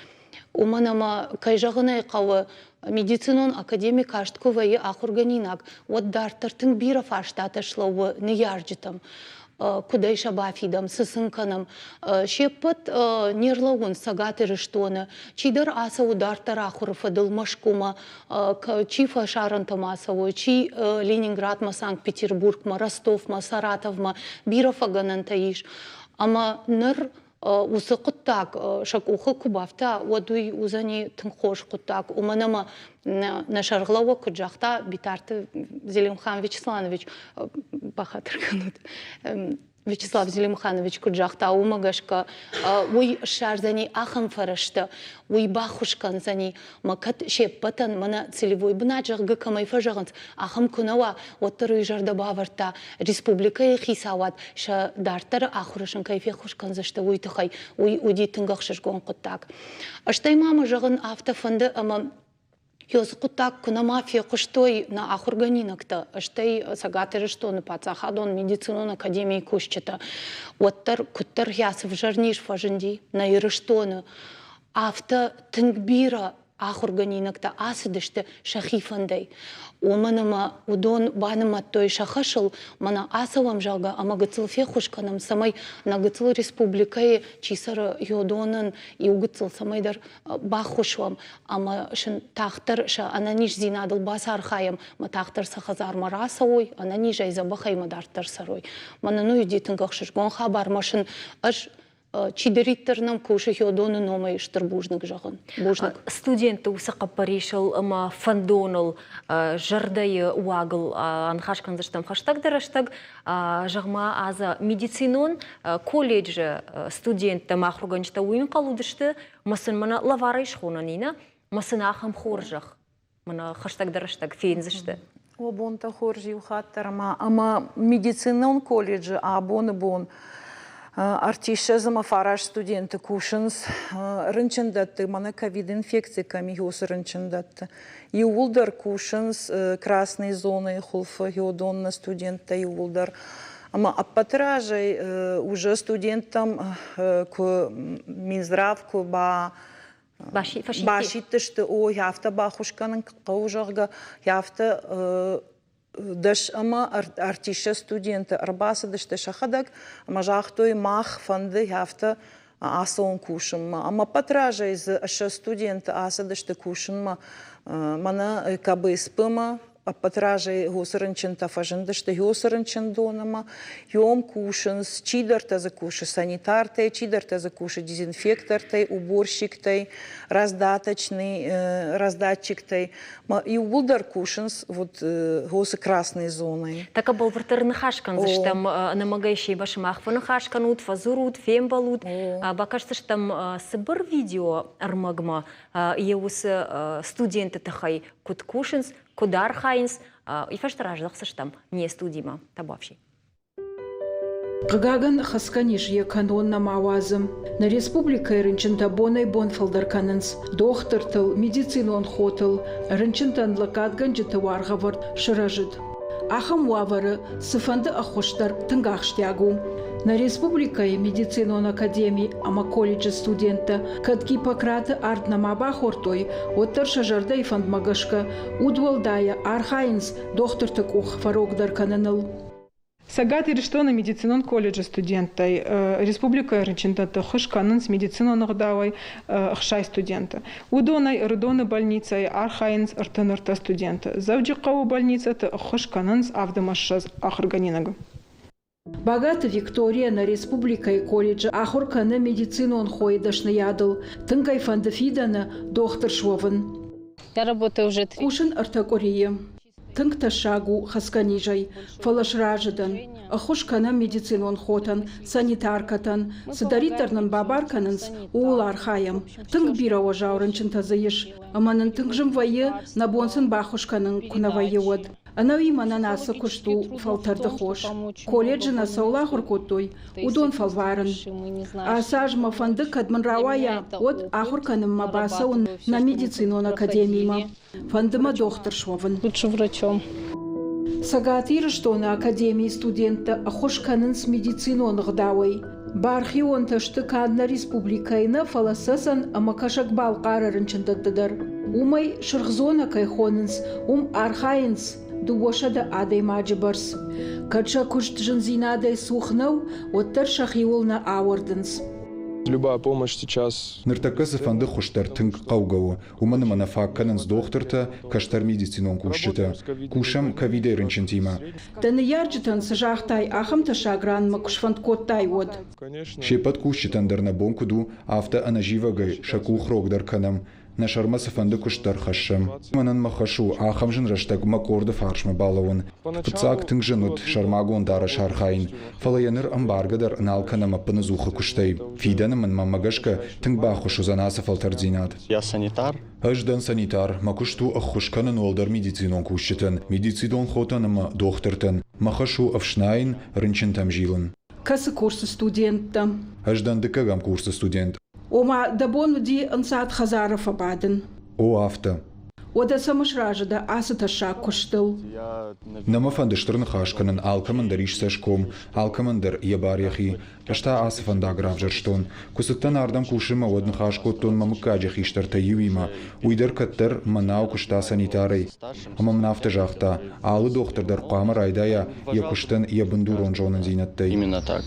Уымӕн ӕмӕ, кӕй зӕгъын ӕй хъӕуы, медицинон академи каст куы вӕййы ахуыргӕнинаг, уӕд дарддӕр тынг бирӕ фарстатӕ слӕууы ныййарджытӕм. Куыдӕй сӕ бафидӕм, цы сын кӕнӕм. Се ппӕт не рлӕууынц Цӕгат Ирыстоны. Чидӕр ацӕуы дарддӕр ахуыры фӕдыл Мӕскуымӕ, чи фӕсарӕнтӕм ацӕуы, чи Ленинградмӕ, Санкт-Петербургмӕ, Ростовмӕ, Саратовмӕ. Бирӕ фӕгӕнӕнтӕ ис. Ӕмӕ ныр уыцы хъуыддаг сӕ къухы куы бафта, уӕд уый уыдзӕни тынг хорз хъуыддаг, уымӕн ӕмӕ нӕ сӕргълӕууӕг куыд загъта, Битарты Зелимхан Вячеславович, бахатыр кӕнут, Вячеслав Зелимханович куыд загъта, уымӕ гӕсгӕ уый ссардзӕни ахӕм фӕрӕзтӕ, уый баххуыс кӕндзӕни, мӕ кӕд се ппӕтӕн мӕнӕ целевой бынат, зӕгъгӕ, кӕмӕй фӕзӕгъынц, ахӕм куы нӕ уа, уӕддӕр уый зӕрдӕ бавӕрдта, республикӕйы хицауад сӕ дарддӕры ахуыры сын кӕй феххуыс кӕндзысты, уый тыххӕй. Уый уыди тынг ӕхсызгон хъуыддаг. Стӕй ма мӕ зӕгъын афтӕ фӕнды, ӕмӕ Ёсы хъуыддаг куы нӕма фехъуыстой нӕ ахуыргӕнинӕгтӕ, стӕй Цӕгат Ирыстоны паддзахадон медицинон академийы кусджытӕ, уӕддӕр куыддӕр хӕцы взӕр низ фӕзынди нӕ Ирыстоны, афтӕ тынг бирӕ ахуыргӕнинӕгтӕ ацыдысты сӕхи фӕндӕй. Уымӕн ӕмӕ уыдон банымадтой сӕ хӕсыл, мӕнӕ ацӕуӕм, зӕгъгӕ, ӕмӕ гыццыл феххуыс кӕнӕм, цӕмӕй нӕ гыццыл республикӕйы чи цӕры, уыдонӕн иу гыццыл цӕмӕйдӕр баххуыс уӕм ӕмӕ сын тагъддӕр сӕ ӕнӕниздзинадыл бацархайӕм, ӕмӕ тагъддӕр сӕ хӕдзармӕ рацӕуой, ӕнӕнизӕй, дзӕбӕхӕй ӕмӕ дарддӕр цӕрой. Мӕнӕн уый уыди тынг ӕхсызгон хабар, ӕмӕ сын ӕз Чидӕриддӕр нӕм кусы, уыдоны номӕй стыр бузныг зӕгъын. Бузныг. Студентты уыцы хъӕппӕрисыл ӕмӕ фӕндоныл, зӕрдӕйы уагыл аныхас кӕндзыстӕм хӕстӕгдӕр рӕстӕг. Зӕгъ-ма, Аза, медицинон колледжы студенттӕ ӕмӕ ахуыргӕнджытӕ уый ӕнхъӕл уыдысты, ӕмӕ сын мӕнӕ лӕварӕй схонӕн и, нӕ? Ӕмӕ сын ахӕм хорзӕх мӕнӕ хӕстӕгдӕр рӕстӕг фендзысты. О, бонтӕ хорз иу хатт дӕр ма ӕмӕ медицинон колледжы абоны бон ӕртиссӕдз ӕмӕ фараст студенты кусынц рынчындӕтты, мӕнӕ ковид-инфекци кӕм и, уыцы рынчындӕтты. Иууылдӕр кусынц красной зонайы хуылфы, йодонны студенттӕ иууылдӕр. Ӕмӕ ӕппӕты разӕй уже студенттӕм куы Минздрав куы ба басидтысты, ой, афтӕ баххуыс кӕнын хъӕуы, зӕгъгӕ, афтӕ 10 ӕмӕ ӕртиссӕ студенты ӕрбацыдысты сӕхӕдӕг ӕмӕ загътой, мах фӕнды афтӕ ацӕуын кусынмӕ. Ӕмӕ ӕппӕт разӕй дзы 20 студенты ацыдысты кусынмӕ мӕнӕ КБСП-мӕ, ӕппӕт разӕй уыцы рынчынтӕ фӕзындысты уыцы рынчындонмӕ, йом кусынц, чидӕртӕ дзы кусы санитартӕй, чидӕртӕ дзы кусы дезинфектортӕй, уборщиктӕй, раздаточный, раздатчиктӕй. Иууылдӕр кусынц вот уыцы красной зонайы. Так бӕлвырддӕр ныхас кӕндзыстӕм, ӕнӕмӕнгӕй семӕ сымах фӕныхас кӕнут, фӕдзурут, фембӕлут. Бакӕсдзыстӕм цыбыр видео ӕрмӕгмӕ, йӕ уыцы студенты тыххӕй куыд кусынц, куыд архайынц, уый фӕстӕ раздӕхдзыстӕм не студимӕ. Табуафси. Хъыгагӕн, хӕцгӕ низ йӕ кӕнон нӕма уадзы. Нӕ республикӕйы рынчынтӕ бонӕй-бон фылдӕр кӕнынц. Дохтыртыл, медицинон хотыл, рынчынтӕн лӕггадгӕнджыты уаргъӕвӕрд сырӕзыд. Ахӕм уавӕры цыфӕнды ӕххуыс дӕр тынг ахсджиаг у. Нӕ республикӕйы медицинон академи ӕмӕ колледжы студенттӕ кӕд Гиппократы ард нӕма бахордтой, уӕддӕр сӕ зӕрдӕйы фӕндмӕ гӕсгӕ удуӕлдайӕ архайынц дохтырты къух фӕрогдӕр кӕныныл. Цӕгат Ирыстоны медицинон колледжы студенттӕй республикӕйы рынчындӕтты ӕххуыс кӕнынц медицинон ӕгъдауӕй 60 студенты. Уыдонӕй Ӕрыдоны больницӕйы архайынц 33 студенты. Дзӕуджыхъӕуы больницӕты ӕххуыс кӕнынц 27 ахуыргӕнинагы. Багаты Виктория нӕ республикӕйы колледжы ахуыр кӕны медицинон хойы дӕсныйадыл. Тынг ӕй фӕнды фидӕны дохтыр суӕвын. Я работаю уже три. Кусын ӕртӕ къуырийы. Тынг тӕссаг у хӕцгӕ низӕй, фӕлӕ сразы дӕн. Ӕххуыс кӕнӕм медицинон хотӕн, санитаркӕтӕн, цыдӕриддӕр нын бабар кӕнынц, ууыл архайӕм. Тынг бирӕ уӕззау рынчынтӕ дзы ис, ӕмӕ нын тынг зын вӕййы, нӕ бон сын баххуыс кӕнын куы нӕ вӕййы, уӕд. Ӕнӕуи мӕнӕн ацы куыст у фӕлтӕрды хос. Колледжы нӕ цӕуыл ахуыр кодтой, уыдон фӕлварын. Ацы аз мӕ фӕнды, кӕд мын рауайа, уӕд ахуыр кӕнынмӕ бацӕуын нӕ медицинон академимӕ. Фӕнды мӕ дохтыр суӕвын. Лучше врачом. Цӕгат Ирыстоны академийы студенттӕ ӕххуыс кӕнынц медицинон ӕгъдауӕй. Бархионтӕ сты канд нӕ республикӕйы нӕ, фӕлӕ Цӕцӕн ӕмӕ Кӕсӕг-Балхъары рынчындӕтты дӕр. Уымӕй сырх зонӕ кӕй хонынц, уым архайынц 200 адӕймаджы бӕрц. Кӕд сӕ куыст зындзинадӕй цух нӕу, уӕддӕр сӕхиуыл нӕ ауӕрдынц. Любая помощь сейчас. Ныртӕккӕ цыфӕнды хуыз дӕр тынг хъӕугӕ у, уымӕн ӕмӕ нӕ фаг кӕнынц дохтыртӕ, кӕстӕр медицинон кусджытӕ. Кусӕм ковидӕй рынчынтимӕ. Дӕ ныййарджытӕн цы загътай, ахӕм тӕссаг ранмӕ куы сфӕнд кодтай, уӕд? Се ппӕт кусджытӕн дӕр нӕ бон куыд у, афтӕ ӕнӕзивӕгӕй сӕ къух рогдӕр кӕнӕм, нӕ сӕрмӕ цыфӕнды куыст дӕр хӕссӕм. Мӕнӕн мӕ хӕс у ахӕм зын рӕстӕг мӕ къорды фарсмӕ балӕууын. Фыццаг тынг зын уыд сӕрмагонд дарӕс архайын, фӕлӕ йӕ ныр ӕмбаргӕ дӕр нал кӕнӕм ӕппынӕдзухы куыстӕй. Фидӕны мын мӕнмӕ гӕсгӕ тынг баххуыс уыдзӕн ацы фӕлтӕрддзинад. Я санитар. Ӕз дӕн санитар. Мӕ куыст у ӕххуыс кӕнын уӕлдӕр медицинон кусджытӕн, медицинон хотӕн ӕмӕ дохтыртӕн. Мӕ хӕс у ӕфснайын, рынчынтӕм зилын. Кӕцы курсы студенттӕ? Ӕз дӕн дыккӕгӕм курсы студент. Ома, дӕ бон уыди ӕнцад хӕдзары фӕбадын? О, афтӕ. Уӕдӕ цӕмӕ сразы дӕ ацы тӕссаг куыстыл? Нӕ мӕ фӕнды стыр ныхас кӕнын, алкӕмӕн дӕр ис цӕсгом, алкӕмӕн дӕр йӕ бар йӕхи. Ӕз та ацы фӕндаг равзӕрстон. Куы цыдтӕн ардӕм кусынмӕ, уӕд ныхас кодтон мӕ мыггаджы хистӕртӕй иуимӕ. Уый дӕр кӕддӕр мӕнау куыста санитарӕй. Ӕмӕ мын афтӕ загъта, алы дохтыр дӕр хъуамӕ райдайа йӕ куыстӕн йӕ бындурон зонындзинӕдтӕй. Именно так.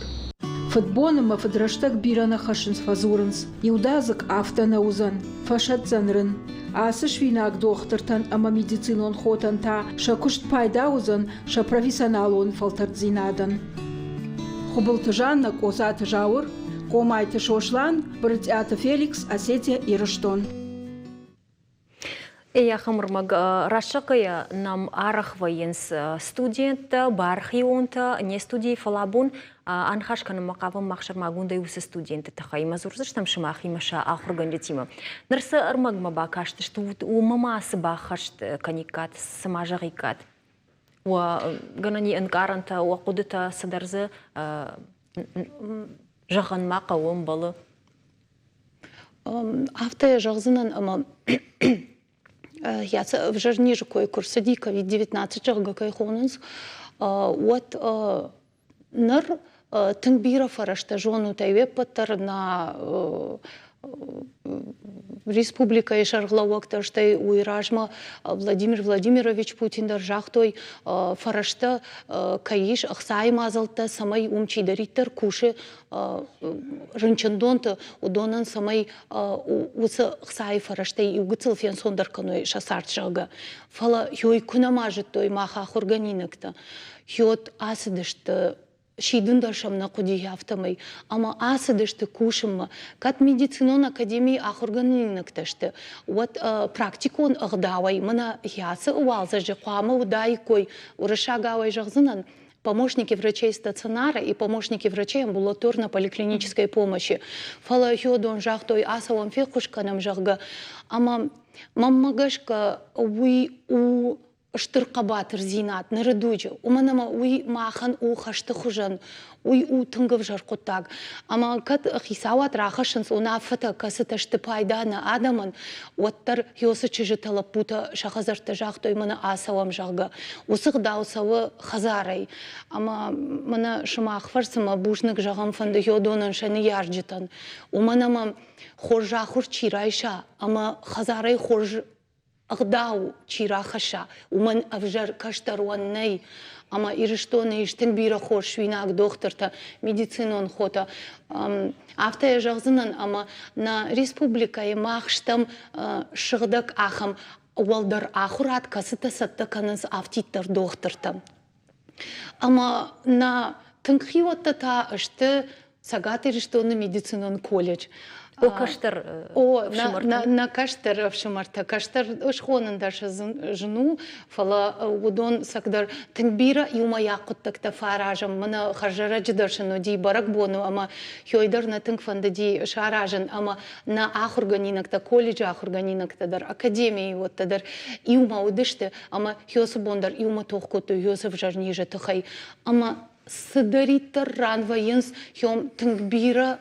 Фыдбон ӕмӕ фыдрӕстӕг бирӕ нӕ хӕссынц, фӕдзурынц. Иудадзыг афтӕ нӕ уыдзӕн, фӕсӕтдзӕн рын. Ацы суинаг дохтыртӕн ӕмӕ медицинон хотӕн та сӕ куыст пайда уыдзӕн сӕ профессионалон фӕлтӕрддзинадӕн. Хуыбылты Жаннӕ, Къозаты Зауыр, Къомайты Сослан, Брытъиаты Феликс, Осетия, Ирыстон. Ахӕм ӕрмӕг рӕсӕгӕй нӕм арӕх вӕййынц студенттӕ, бархионтӕ, не студийы, фӕлӕ абон аныхас кӕнынмӕ хъавӕм мах сӕрмагондӕй уыцы студентты тыххӕй ӕмӕ дзурдзыстӕм сымахимӕ сӕ ахуыргӕнджытимӕ. Ныр цы ӕрмӕгмӕ бакастысты, уымӕ ма цы баххӕст кӕниккат, цы ма зӕгъиккат? Уӕ гӕнӕн и ӕнкъарӕнтӕ, уӕ хъуыдытӕ цыдӕр дзы зӕгъын ма хъӕуы, ӕмбӕлы? Афтӕ йӕ зӕгъдзынӕн, ӕмӕ йӕ ӕвзӕр низы кой куы рцыди, ковид-19 зӕгъгӕ кӕй хонынц, уӕд ныр тынг бирӕ фӕрӕзтӕ зонут ӕй уе ппӕт дӕр нӕ республикӕйы сӕргълӕууӕг дӕр, стӕй уый размӕ Владимир Владимирович Путин дӕр загътой, фӕрӕзтӕ кӕй ис, ӕхцайы мадзӕлттӕ, цӕмӕй уым чидӕриддӕр кусы рынчындонты, уыдонӕн цӕмӕй уыцы ӕхцайы фӕрӕзтӕй иу гыццыл фенцондӕр кӕной сӕ цард, зӕгъгӕ. Фӕлӕ ёй куы нӕма зыдтой мах ахуыргӕнинӕгтӕ, ёд ацыдысты сидын дӕр сӕм нӕ хъуыди афтӕмӕй, ӕмӕ ацыдысты кусынмӕ. Кӕд медицинон академийы ахуыргӕнинӕгтӕ сты, уӕд практикон ӕгъдауӕй мӕнӕ ацы уалдзӕджы хъуамӕ уыдаиккой, уырыссагауӕй зӕгъдзынӕн, помощники врачей стационара и помощники врачей амбулаторно-поликлинической помощи. Фӕлӕ хиодон загътой, ацӕуӕм феххуыс кӕнӕм, зӕгъгӕ. Ӕмӕ мӕнмӕ гӕсгӕ уый у стыр хъӕбатырдзинад ныры дуджы, уымӕн ӕмӕ уый махӕн у хӕсты хуызӕн, уый у тынг ӕвзӕр хъуыддаг. Ӕмӕ кӕд хицауад рахӕссынц уынаффӕтӕ, кӕцытӕ сты пайда нӕ адӕмӕн, уӕддӕр Йосы чызджытӕ лӕппутӕ сӕ хӕдзӕртты загътой, мӕнӕ ацӕуӕм, зӕгъгӕ. Уыцы гъдау цӕуы хӕдзарӕй. Ӕмӕ мӕнӕ сымах фӕрцы мӕ бузныг зӕгъӕм фӕнды Йодонӕн сӕ ныййарджытӕн, уымӕн ӕмӕ хорз ахуыр чи райса ӕмӕ хӕдзарӕй хорз ӕгъдау чи рахӕсса, уымӕн ӕвзӕр кӕстӕр уӕн нӕй. Ӕмӕ Ирыстоны ис тынг бирӕ хорз суинаг дохтыртӕ, медицинон хотӕ. Афтӕ йӕ зӕгъдзынӕн, ӕмӕ нӕ республикӕйы мах стӕм сыгъдӕг ахӕм уӕлдӕр ахуырад, кӕцытӕ цӕттӕ кӕнынц афтиддӕр дохтыртӕ. Ӕмӕ нӕ тынг хиуӕттӕ та сты Цӕгат Ирыстоны медицинон колледж. О, кӕстӕр. О, нӕ кӕстӕр ӕфсымӕртӕ. Кӕстӕр схонын дӕр сӕ зын у, фӕлӕ уыдон цӕгдӕр тынг бирӕ иумӕйаг хъуыддӕгтӕ фӕаразӕм. Мӕнӕ хӕрзӕрӕджы дӕр сын уыди бӕрӕгбоны ӕмӕ хёй дӕр нӕ тынг фӕндыди саразын ӕмӕ нӕ ахуыргӕнинӕгтӕ, колледжы ахуыргӕнинӕгтӕ дӕр, академийы уӕттӕ дӕр иумӕ уыдысты ӕмӕ хёцы бон дӕр иумӕ тох кодтой хёцы ӕвзӕр низы тыххӕй. Ӕмӕ цыдӕриддӕр ран вӕййынц, хём тынг бирӕ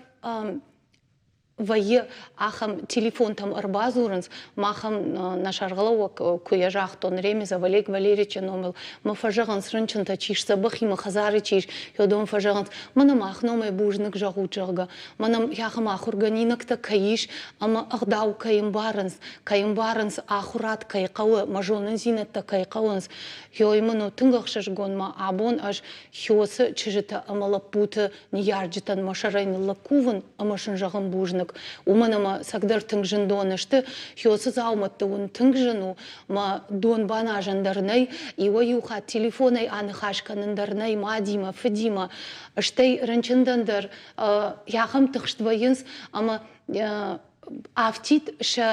вӕййы ахӕм телефонтӕм ӕрбадзурынц, махӕн нӕ сӕргълӕууӕг куы йӕ загътон Ремезов Олег Валерьевичы номыл, мӕ фӕзӕгъынц рынчынтӕ чи сдзӕбӕх и, мӕ хӕдзары чи ис, уыдон фӕзӕгъынц, мӕнӕ мах номӕй бузныг зӕгъут, зӕгъгӕ, мӕнӕ ахӕм ахуыргӕнинӕгтӕ кӕй ис ӕмӕ ӕгъдау кӕй ӕмбарынц, кӕй ӕмбарынц, ахуырад кӕй хъӕуы, мӕ зонындзинӕдтӕ кӕй хъӕуынц, Ёй мын у тынг ӕхсызгон ма абон ӕз Хёсы чызджытӕ ӕмӕ лӕппуты ныййарджытӕн мӕ сӕрӕй ныллӕг кувын ӕмӕ сын зӕгъын бузныг, уымӕн ӕмӕ цӕгдӕр тынг зындон сты, Хёсы дзаумӕтты уын тынг зын у, мӕ дон баназӕн дӕр нӕй, иуӕй-иу хатт телефонӕй аныхас кӕнын дӕр нӕй мадимӕ, фыдимӕ, стӕй рынчындӕн дӕр ахӕм тыхст вӕййынц ӕмӕ афтид сӕ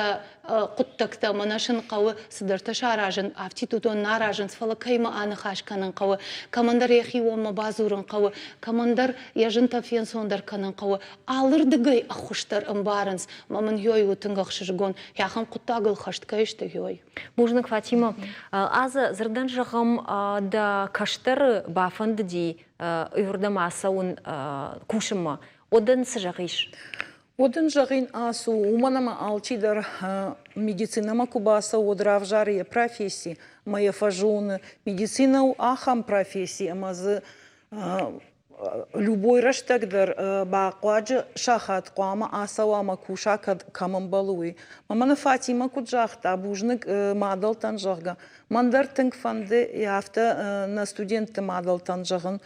хъуыддӕгтӕ мӕнӕ сын хъӕуы цыдӕртӕ саразын, афтид уыдон нӕ аразынц, фӕлӕ кӕимӕ аныхас кӕнын хъӕуы, кӕмӕндӕр йӕхионмӕ бадзурын хъӕуы, кӕмӕндӕр йӕ зынтӕ фенцондӕр кӕнын хъӕуы. Алырдыгӕй ӕххуыс дӕр ӕмбарынц, мӕ мын ёй у тынг ӕхсызгон, ахӕм хъуыддагыл хӕст кӕй сты, ёй. Бузныг, Фатима. Азы дзырдӕн зӕгъӕм, дӕ кӕстӕры бафӕндыди уырдӕм ацӕуын кусынмӕ. Уӕд ын цы зӕгъис? Уӕд ын зӕгъин ацу, уымӕн ӕмӕ алчидӕр медицинӕмӕ куы бацӕуы, уӕд равзары йӕ професси ӕмӕ йӕ фӕзоны. Медицинӕ у ахӕм професси, ӕмӕ дзы любой рӕстӕг дӕр бахъуаджы сахат хъуамӕ ацӕуа ӕмӕ куса, кӕд кӕм ӕмбӕлы, уый. Мӕнӕ Фатимӕ куыд загъта, бузныг мадӕлтӕн, зӕгъгӕ, мӕн дӕр тынг фӕнды афтӕ нӕ студентты мадӕлтӕн зӕгъын,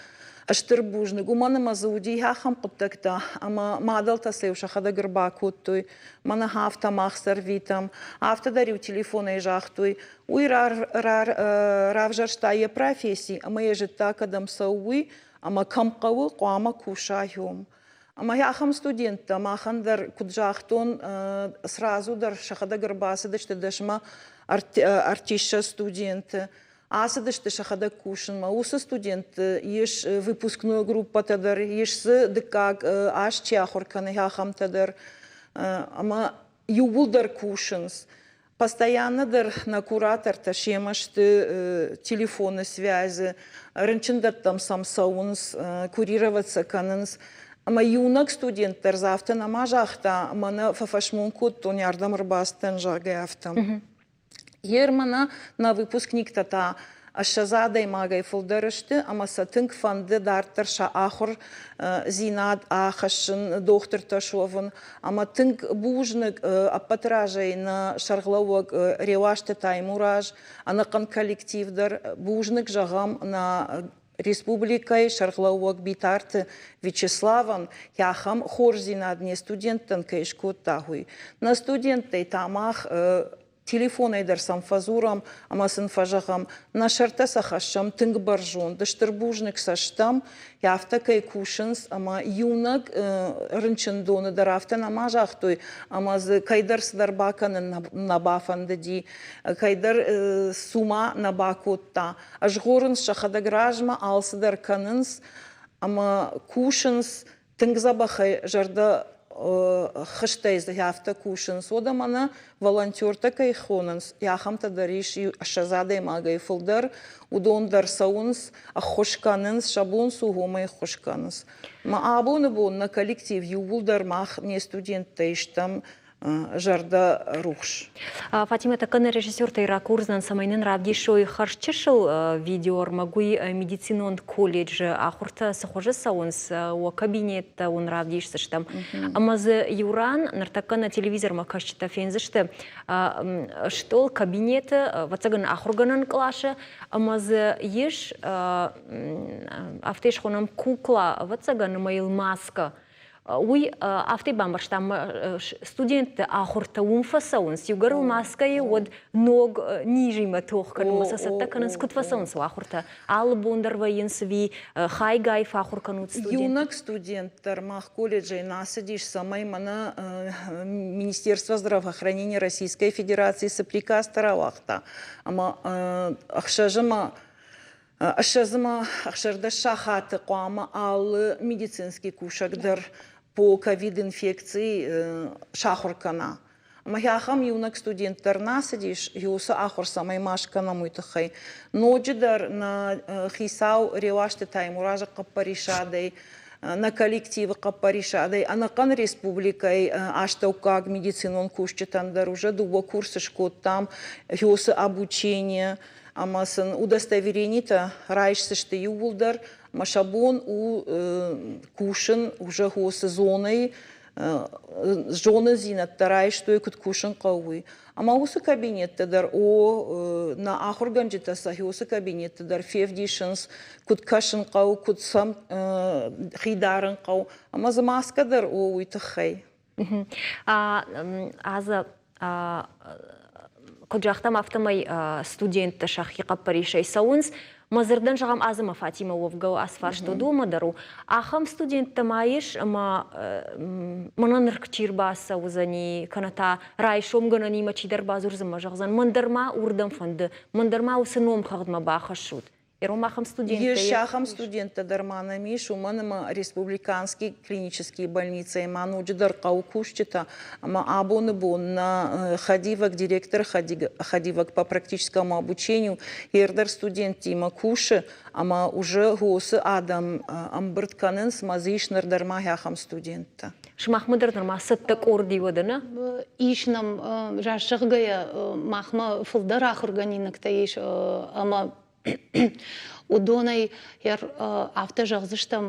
Стыр бузныг, уымӕн ӕмӕ дзы уыди ахӕм хъуыддӕгтӕ, ӕмӕ мадӕлтӕ сӕ-иу сӕхӕдӕг ӕрбакодтой, мӕнӕ афтӕ мах сӕрвитӕм. Афтӕ дӕр-иу телефонӕй загътой. Уый равзӕрста йӕ професси ӕмӕ йӕ зыдта, кӕдӕм цӕуы, уый, ӕмӕ кӕм хъӕуы, хъуамӕ куса уым. Ӕмӕ ахӕм студенттӕ махӕн дӕр, куыд загътон, сразу дӕр сӕхӕдӕг ӕрбацыдысты дӕсмӕ артисттӕ студенты. Ацыдысты сӕхӕдӕг кусынмӕ. Уыцы студентты ис выпускной группӕтӕ дӕр, ис дзы дыккаг аз чи ахуыр кӕны, ахӕмтӕ дӕр. Ӕмӕ иууылдӕр кусынц. Постоянно дӕр нӕ куратортӕ семӕ сты телефоны связи, рынчындӕттӕм сӕм цӕуынц, курировать сӕ кӕнынц. Ӕмӕ иунӕг студент дӕр дзы афтӕ нӕма загъта, мӕнӕ фӕфӕсмон кодтон, ардӕм ӕрбацыдтӕн, зӕгъгӕ, афтӕ. Ер мӕнӕ нӕ выпускниктӕ та 20 адӕймагӕй фылдӕр сты ӕмӕ сӕ тынг фӕнды дарддӕр сӕ ахуырдзинад ахӕссын, дохтыртӕ суӕвын. Ӕмӕ тынг бузныг ӕппӕты разӕй нӕ сӕргълӕууӕг Реуазты Таймураз, ӕнӕхъӕн коллектив дӕр. Бузныг зӕгъӕм нӕ республикӕйы сӕргълӕууӕг Битарты Вячеславӕн, ахӕм хорздзинад не студенттӕн кӕй скодта, уый. Нӕ студенттӕй та мах телефонӕй дӕр сӕм фӕдзурӕм ӕмӕ сын фӕзӕгъӕм, нӕ сӕртӕ сӕ хӕссӕм тынг бӕрзонд, стыр бузныг сӕ стӕм, афтӕ кӕй кусынц ӕмӕ иунӕг рынчындоны дӕр афтӕ нӕма загътой, ӕмӕ дзы кӕйдӕр цыдӕр бакӕнын нӕ бафӕндыди, кӕйдӕр цума нӕ бакодта. Ӕзгъорынц сӕхӕдӕг размӕ, алцыдӕр кӕнынц ӕмӕ кусынц, тынг дзӕбӕхӕй зӕрдӕ хызтӕй дзы афтӕ кусынц. Уӕдӕ мӕнӕ волонтертӕ кӕй хонынц, ахӕмтӕ дӕр ис 20 адӕймагӕй фылдӕр. Уыдон дӕр цӕуынц, ӕххуыс кӕнынц, сӕ бон цы у, уымӕй ӕххуыс кӕнынц. Мӕ абоны бон нӕ коллектив иууылдӕр мах не студенттӕй стӕм зӕрдӕ рухс. Фатимӕ тӕккӕ режиссертӕй ракурдзӕн, цӕмӕй нын равдисой хӕрзчысыл видеоӕрмӕг, уый медицинон колледжы ахуыртӕ цы хуызы цӕуынц, уӕ кабинеттӕ уын равдисдзыстӕм. Ӕмӕ дзы иу ран ныртӕккӕ нӕ телевизормӕ кӕсджытӕ фендзысты стъол кабинеты, ӕвӕццӕгӕн, ахуыргӕнӕн къласы, ӕмӕ дзы ис, афтӕ схонӕм, кукла, ӕвӕццӕгӕн, ӕмӕ йыл маскӕ. Уый афтӕ бамбӕрстам, студентты ахуыртӕ уым фӕцӕуынц, иугӕр маскӕйы, уӕд ног низимӕ тох кӕнынмӕ сӕ цӕттӕ кӕнынц. Куыд фӕцӕуынц уӕ ахуыртӕ? Алы бон дӕр вӕййынц ӕви хайгай фӕахуыр кӕнут студентты? Иунӕг студент дӕр мах колледжӕй нӕ ацыдис, цӕмӕй мӕнӕ Министерство здравоохранения Российской Федерации цы приказтӕ рауагъта, ӕмӕ ӕхсӕзӕмӕ Ссӕдзӕмӕ 16 сахаты хъуамӕ алы медицинский кусӕг дӕр по ковид-инфекци сахуыр кӕна. Ӕмӕ ахӕм иунӕг студент дӕр нӕ ацыдис, уыцы ахуыр цӕмӕй ма скӕнӕм, уый тыххӕй. Ноджыдӕр нӕ хицау Реуазты Таймуразы хъӕппӕрисадӕй, нӕ коллективы хъӕппӕрисадӕй ӕнӕхъӕн республикӕйы астӕуккаг медицинон кусджытӕн дӕр уже дыууӕ курсы скодтам уыцы обучение ӕмӕ сын удостоверенитӕ райсдзысты иууылдӕр, ӕмӕ сӕ бон у кусын уже уыцы зонӕйы зонындзинӕдтӕ райстой, куыд кусын хъӕуы, уый. Ӕмӕ уыцы кабинетты дӕр, о, нӕ ахуыргӕнджытӕ сӕхи уыцы кабинетты дӕр февдисынц, куыд кӕсын хъӕуы, куыд сӕм хи дарын хъӕуы. Ӕмӕ дзы маскӕ дӕр у уый тыххӕй. Аза, куыд загътам, афтӕмӕй студенттӕ сӕхи хъӕппӕрисӕй цӕуынц. Мӕ дзырдӕн зӕгъӕм, Азымӕ Фатимӕ уӕвгӕ ацы фарст уыдонмӕ дӕр у. Ахӕм студенттӕ ма ис, ӕмӕ мӕнӕ ныр чи рбацӕудзӕни, кӕнӕ та райсом гӕнӕнимӕ чидӕр бадзурдзӕн мӕ зӕгъдзӕн, мӕн дӕр ма уырдӕм фӕнды, мӕн дӕр ма уыцы номхыгъдмӕ бахӕссут. Ирон ахӕм студенттӕ Ис ахӕм студенттӕ дӕр ма нӕм ис, уымӕн ӕмӕ республиканский клинический больницӕйы ма ноджыдӕр хъӕуы кусджытӕ, ӕмӕ абоны бон нӕ хӕдивӕг директоры хӕдивӕг по практическому обучению ӕрдӕр студенттимӕ кусы, ӕмӕ уже уыцы адӕм ӕмбырд кӕнынц, ӕмӕ дзы ис ныр дӕр ма ахӕм студенттӕ. Сымахмӕ дӕр нырма цӕттӕ къорд и уӕдӕ, нӕ? Ис нӕм, раст зӕгъгӕйӕ, махмӕ фылдӕр ахуыргӕнинӕгтӕ ис ӕмӕ Уыдонӕй афтӕ зӕгъдзыстӕм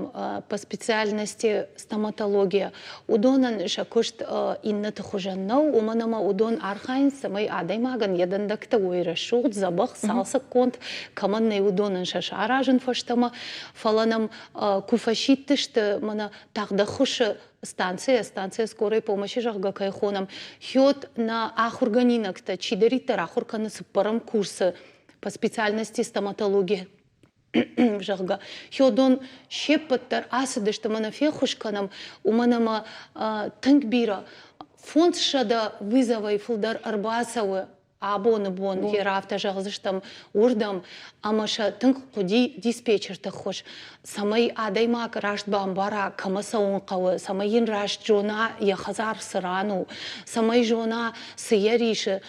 по специальности стоматология. Уыдонӕн сӕ куыст иннӕты хуызӕн нӕу, уымӕн ӕмӕ уыдон архайынц, цӕмӕй адӕймагӕн йӕ дӕндӕгтӕ уой рӕсугъд, дзӕбӕх, цалцӕггонд, кӕмӕн нӕй, уыдонӕн сӕ саразын фӕстӕмӕ. Фӕлӕ нӕм куы фӕсидтысты мӕнӕ тагъд ӕххуысы станцийӕ, станция скорой помощи, зӕгъгӕ, кӕй хонӕм, хёт нӕ ахуыргӕнинӕгтӕ, чидӕриддӕр ахуыр кӕны цыппӕрӕм курсы по специальности стоматология. зӕгъгӕ. Хёдон се ппӕт дӕр ацыдысты ӕмӕ нӕ феххуыс кӕнӕм, уымӕн ӕмӕ тынг бирӕ 500 вызовӕй фылдӕр ӕрбацӕуы абоны бон афтӕ зӕгъдзыстӕм уырдӕм, ӕмӕ сӕ тынг хъуыди диспетчерты ххуыс, цӕмӕй адӕймаг раст бамбара, кӕмӕ цӕуын хъӕуы, цӕмӕй йын раст зона йӕ хӕдзар цы ран у, цӕмӕй зона, цы йӕ рисы,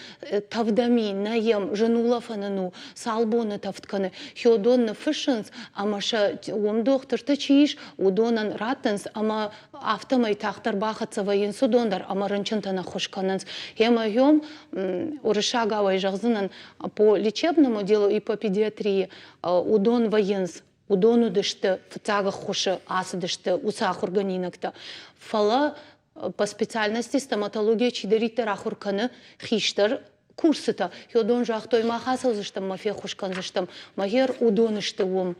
тӕвдӕми, нӕ йӕм зын улӕфӕн ын у, цал боны тӕвд кӕны. Хёдон ныффыссынц ӕмӕ сӕ уым дохтыртӕ чи ис, уыдонӕн раттынц ӕмӕ афтӕмӕй тагъддӕр бахӕццӕ вӕййынц уыдон дӕр ӕмӕ рынчынтӕн ӕххуыс кӕнынц. Ӕмӕ йом уырыссагауӕй зӕгъдзынӕн, по лечебному делу и по педиатрии уыдон вӕййынц, уыдон уыдысты фыццаг ӕххуысы ацыдысты уыцы ахуыргӕнинӕгтӕ. Фӕлӕ по специальности стоматология чидӕриддӕр ахуыр кӕны хистӕр курсытӕ, уыдон загътой, мах ацӕудзыстӕм мӕ феххуыс кӕндзыстӕм, мӕгер уыдон сты уым.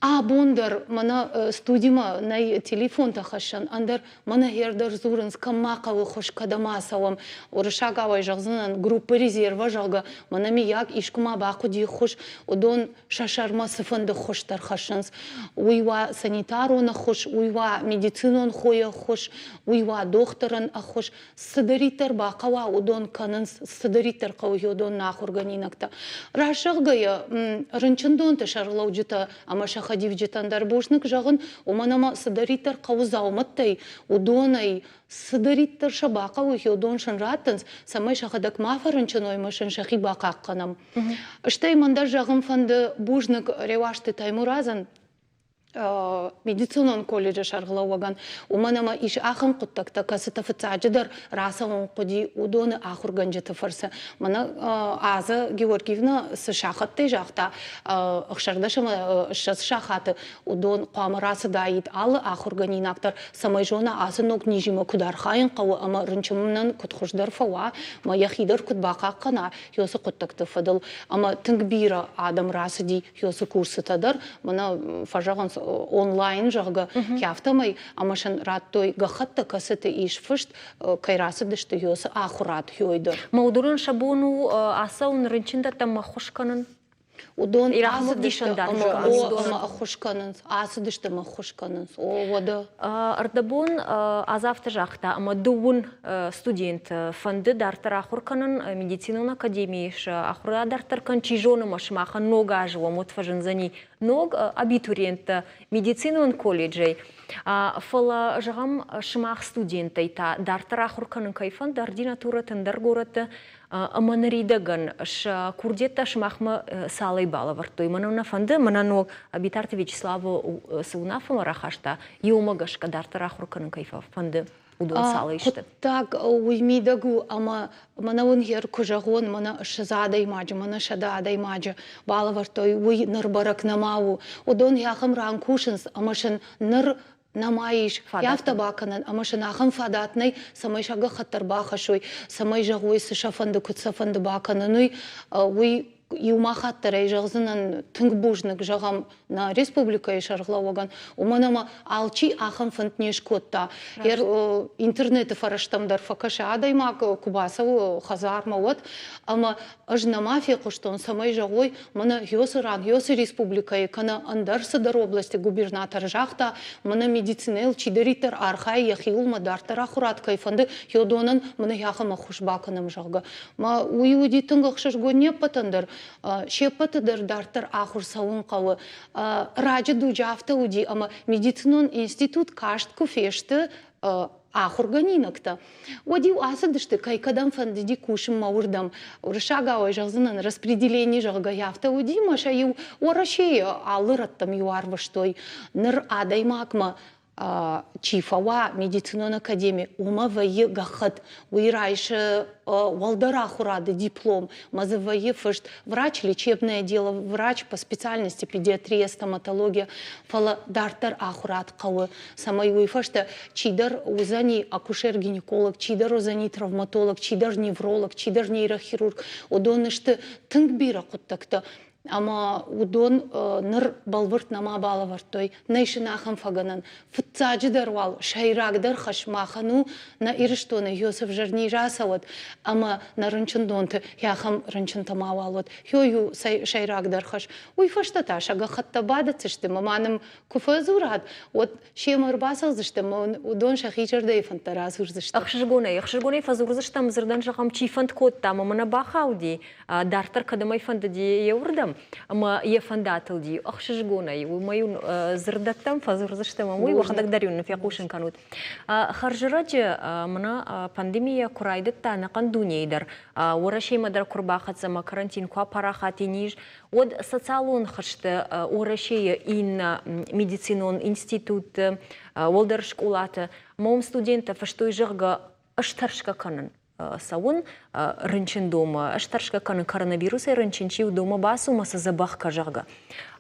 Абон дӕр мӕнӕ студимӕ нӕй телефонтӕ хӕссӕн, ӕндӕр мӕнӕ гъер дӕр дзурынц, кӕм ма хъӕуы хуыз, кӕдӕм ацӕуӕм. Уырыссагауӕй зӕгъдзынӕн, группы резерва, зӕгъгӕ, мӕнӕ миййаг искуы ма бахъуыди ххуыс, уыдон сӕ сӕрмӕ цыфӕнды ххуыс дӕр хӕссынц. Уый уа санитарон ӕххуыс, уый уа медицинон хойы ӕххуыс, уый уа дохтырӕн ӕххуыс. Цыдӕриддӕр бахъӕуа, уыдон кӕнынц, цыдӕриддӕр хъӕуы, уыдон нӕ ахуыргӕнинӕгтӕ. Раст зӕгъгӕйӕ, рынчындонты сӕргълӕуджытӕ ӕмӕ сӕ хӕдивджытӕн дӕр бузныг зӕгъын, уымӕн ӕмӕ цыдӕриддӕр хъӕуы дзаумӕттӕй, уыдонӕй цыдӕриддӕр сӕ бахъӕуы, уыдон сын раттынц, цӕмӕй сӕхӕдӕг ма фӕрынчын уой ӕмӕ сын сӕхи бахъахъхъӕнӕм. Стӕй мӕн дӕр зӕгъын фӕнды бузныг Реуазты Таймуразӕн, медицинон колледжы сӕргълӕууӕгӕн, уымӕн ӕмӕ ис ахӕм хъуыддӕгтӕ, кӕцытӕ фыццаджыдӕр рацӕуын хъуыди уыдоны ахуыргӕнджыты фӕрцы. Мӕнӕ Аза Георгиевна цы сахӕттӕй загъта, 16 ӕмӕ 20 сахаты уыдон хъуамӕ рацыдаид алы ахуыргӕнинаг дӕр, цӕмӕй зона ацы ног низимӕ куыд архайын хъӕуы ӕмӕ рынчынӕн куыд хуыздӕр фӕуа, ӕмӕ йӕхи дӕр куыд бахъахъхъӕна уыцы хъуыддӕгты фӕдыл. Ӕмӕ тынг бирӕ адӕм рацыди уыцы курсытӕ дӕр, мӕнӕ фӕзӕгъынц онлайн, зӕгъгӕ, афтӕмӕй, ӕмӕ сын радтой гӕххӕттӕ, кӕцыты ис фыст, кӕй рацыдысты уыцы ахуырад хёй дӕр. Ма уыдонӕн сӕ бон у ацӕуын рынчындӕттӕм ӕххуыс кӕнын? Уыдон ацыдысты ӕмӕ ӕххуыс кӕнынц, ацыдысты ӕмӕ ӕххуыс кӕнынц. О, уӕдӕ. Ӕрдӕбон Азафты загъта, ӕмӕ дыууын студент фӕнды дарддӕр ахуыр кӕнын медицинон академийы сӕ ахуыр адарддӕр кӕн, чи зоны ӕмӕ сымахӕн ног аз уӕм уӕд фӕзындзӕни ног абитуриенттӕ медицинон колледжӕй. Фӕлӕ, зӕгъӕм, сымах студенттӕй та дарддӕр ахуыр кӕнын кӕй фӕнды ординатурӕты ӕндӕр горӕтты ӕмӕ ныридӕгӕн сӕ курдиӕттӕ сымахмӕ цалӕй балӕвӕрдтой? Мӕнӕн нӕ фӕнды, мӕнӕ ног Битарты Вячеславы цы уынаффӕмӕ рахаста, иумӕ гӕсгӕ дарддӕр ахуыр кӕнын кӕй фӕнды, уыдон цалӕй сты? Хъуыддаг уый мидӕг у, ӕмӕ мӕнӕ уын гъер куы зӕгъон, мӕнӕ 20 адӕймаджы, мӕнӕ 100 адӕймаджы балӕвӕрдтой, уый ныр бӕрӕг нӕма у. Уыдон ахӕм ран кусынц, ӕмӕ сын ныр нӕма ис афтӕ бакӕнӕн, ӕмӕ сын ахӕм фадат нӕй, цӕмӕй сӕ гӕххӕтт ӕрбахӕссой, цӕмӕй зӕгъой, цы сӕ фӕнды, куыд сӕ фӕнды бакӕнын, уый, уый иумӕ хатт дӕр ӕй зӕгъдзынӕн тынг бузныг, зӕгъӕм, нӕ республикӕйы сӕргълӕууӕгӕн, уымӕн ӕмӕ алчи ахӕм фӕнд не скодта. Интернеты фӕрӕзтӕм дӕр фӕкӕсы адӕймаг, куы бацӕуы хӕдзармӕ, уӕд, ӕмӕ ӕз нӕма фехъуыстон, цӕмӕй зӕгъой, мӕнӕ Геосы ран, Геосы республикӕйы кӕнӕ ӕндӕр цыдӕр областы губернатор загъта, мӕнӕ медицинӕйыл чидӕриддӕр архайы йӕхиуыл мӕ дарддӕр ахуырад кӕй фӕнды, уыдонӕн мӕнӕ ахӕм ӕххуыс бакӕнӕм, зӕгъгӕ. Мӕ уый уыди тынг ӕхсызгон не ппӕтӕн дӕр. Се ппӕты дӕр дарддӕр ахуыр цӕуын хъӕуы. Раджы дуджы афтӕ уыди, ӕмӕ медицинон институт каст куы фесты ахуыргӕнинӕгтӕ, уӕд-иу ацыдысты, кӕй кӕдӕм фӕндыди кусынмӕ, уырдӕм. Уырыссагау зӕгъдзынӕн, распределение, зӕгъгӕ, афтӕ уыди, ӕмӕ сӕ-иу Уӕрӕсейы алы рӕттӕм-иу арвыстой. Ныр адӕймагмӕ чи фӕуа медицинон академи, уымӕ вӕййы гӕххӕтт. Уый райсы уӕлдӕр ахуырады диплом, ӕмӕ дзы вӕййы фыст врач лечебное дело, врач по специальности педиатрия, стоматология, фӕлӕ дарддӕр ахуырад хъӕуы, цӕмӕй уый фӕстӕ чидӕр уыдзӕни акушер-гинеколог, чидӕр уыдзӕни травматолог, чидӕр невролог, чидӕр нейрохирург. Уыдон сты тынг бирӕ хъуыддӕгтӕ. Ӕмӕ уыдон ныр бӕлвырд нӕма балӕвӕрдтой, нӕй сын ахӕм фӕгӕнӕн. Фыццаджыдӕр уал сӕйрагдӕр хӕс махӕн у нӕ Ирыстоны Иосиф Жирний рацӕуӕд ӕмӕ нӕ рынчындонты ахӕм рынчынтӕ мауал уӕд. Ёй у сӕйрагдӕр хӕс. Уый фӕстӕ та сӕ гӕххӕттӕ бадӕтдзысты ӕмӕ ма нын куы фӕдзурат, уӕд семӕ ӕрбацӕудзысты ӕмӕ уыдон сӕхи зӕрдӕйы фӕндтӕ радзурдзысты. Ӕхсызгонӕй, ӕхсызгонӕй фӕдзурдзыстӕм, дзырдӕн зӕгъӕм, чи фӕнд кодта ӕмӕ мӕнӕ бахауди, дарддӕр кӕдӕм ӕй фӕндыди еуырдӕм, ӕмӕ йӕ фӕнд атылди ӕхсызгонӕй, уымӕй дзырдӕттӕм фӕдзурдзыстӕм ӕмӕ уый уӕхӕдӕг дӕр-иу нын фехъусын кӕнут. Хӕрзӕрӕджы мӕнӕ пандемия куы райдыдта ӕнӕхъӕн дунейы дӕр, Уӕрӕсемӕ дӕр куы рбахӕццӕ ӕмӕ карантин куы апарахат и низ, уӕд социалон хызты Уӕрӕсейы иннӕ медицинон институтты, уӕлдӕр скъолаты ӕмӕ уым студенттӕ фыстой, зӕгъгӕ, ӕз тӕрсгӕ кӕнын цӕуын рынчындонмӕ, ӕз тӕрсгӕ кӕнын коронавирусӕй рынчын чи у, домӕ бацу мӕ сӕ дзӕбӕх кӕ, зӕгъгӕ.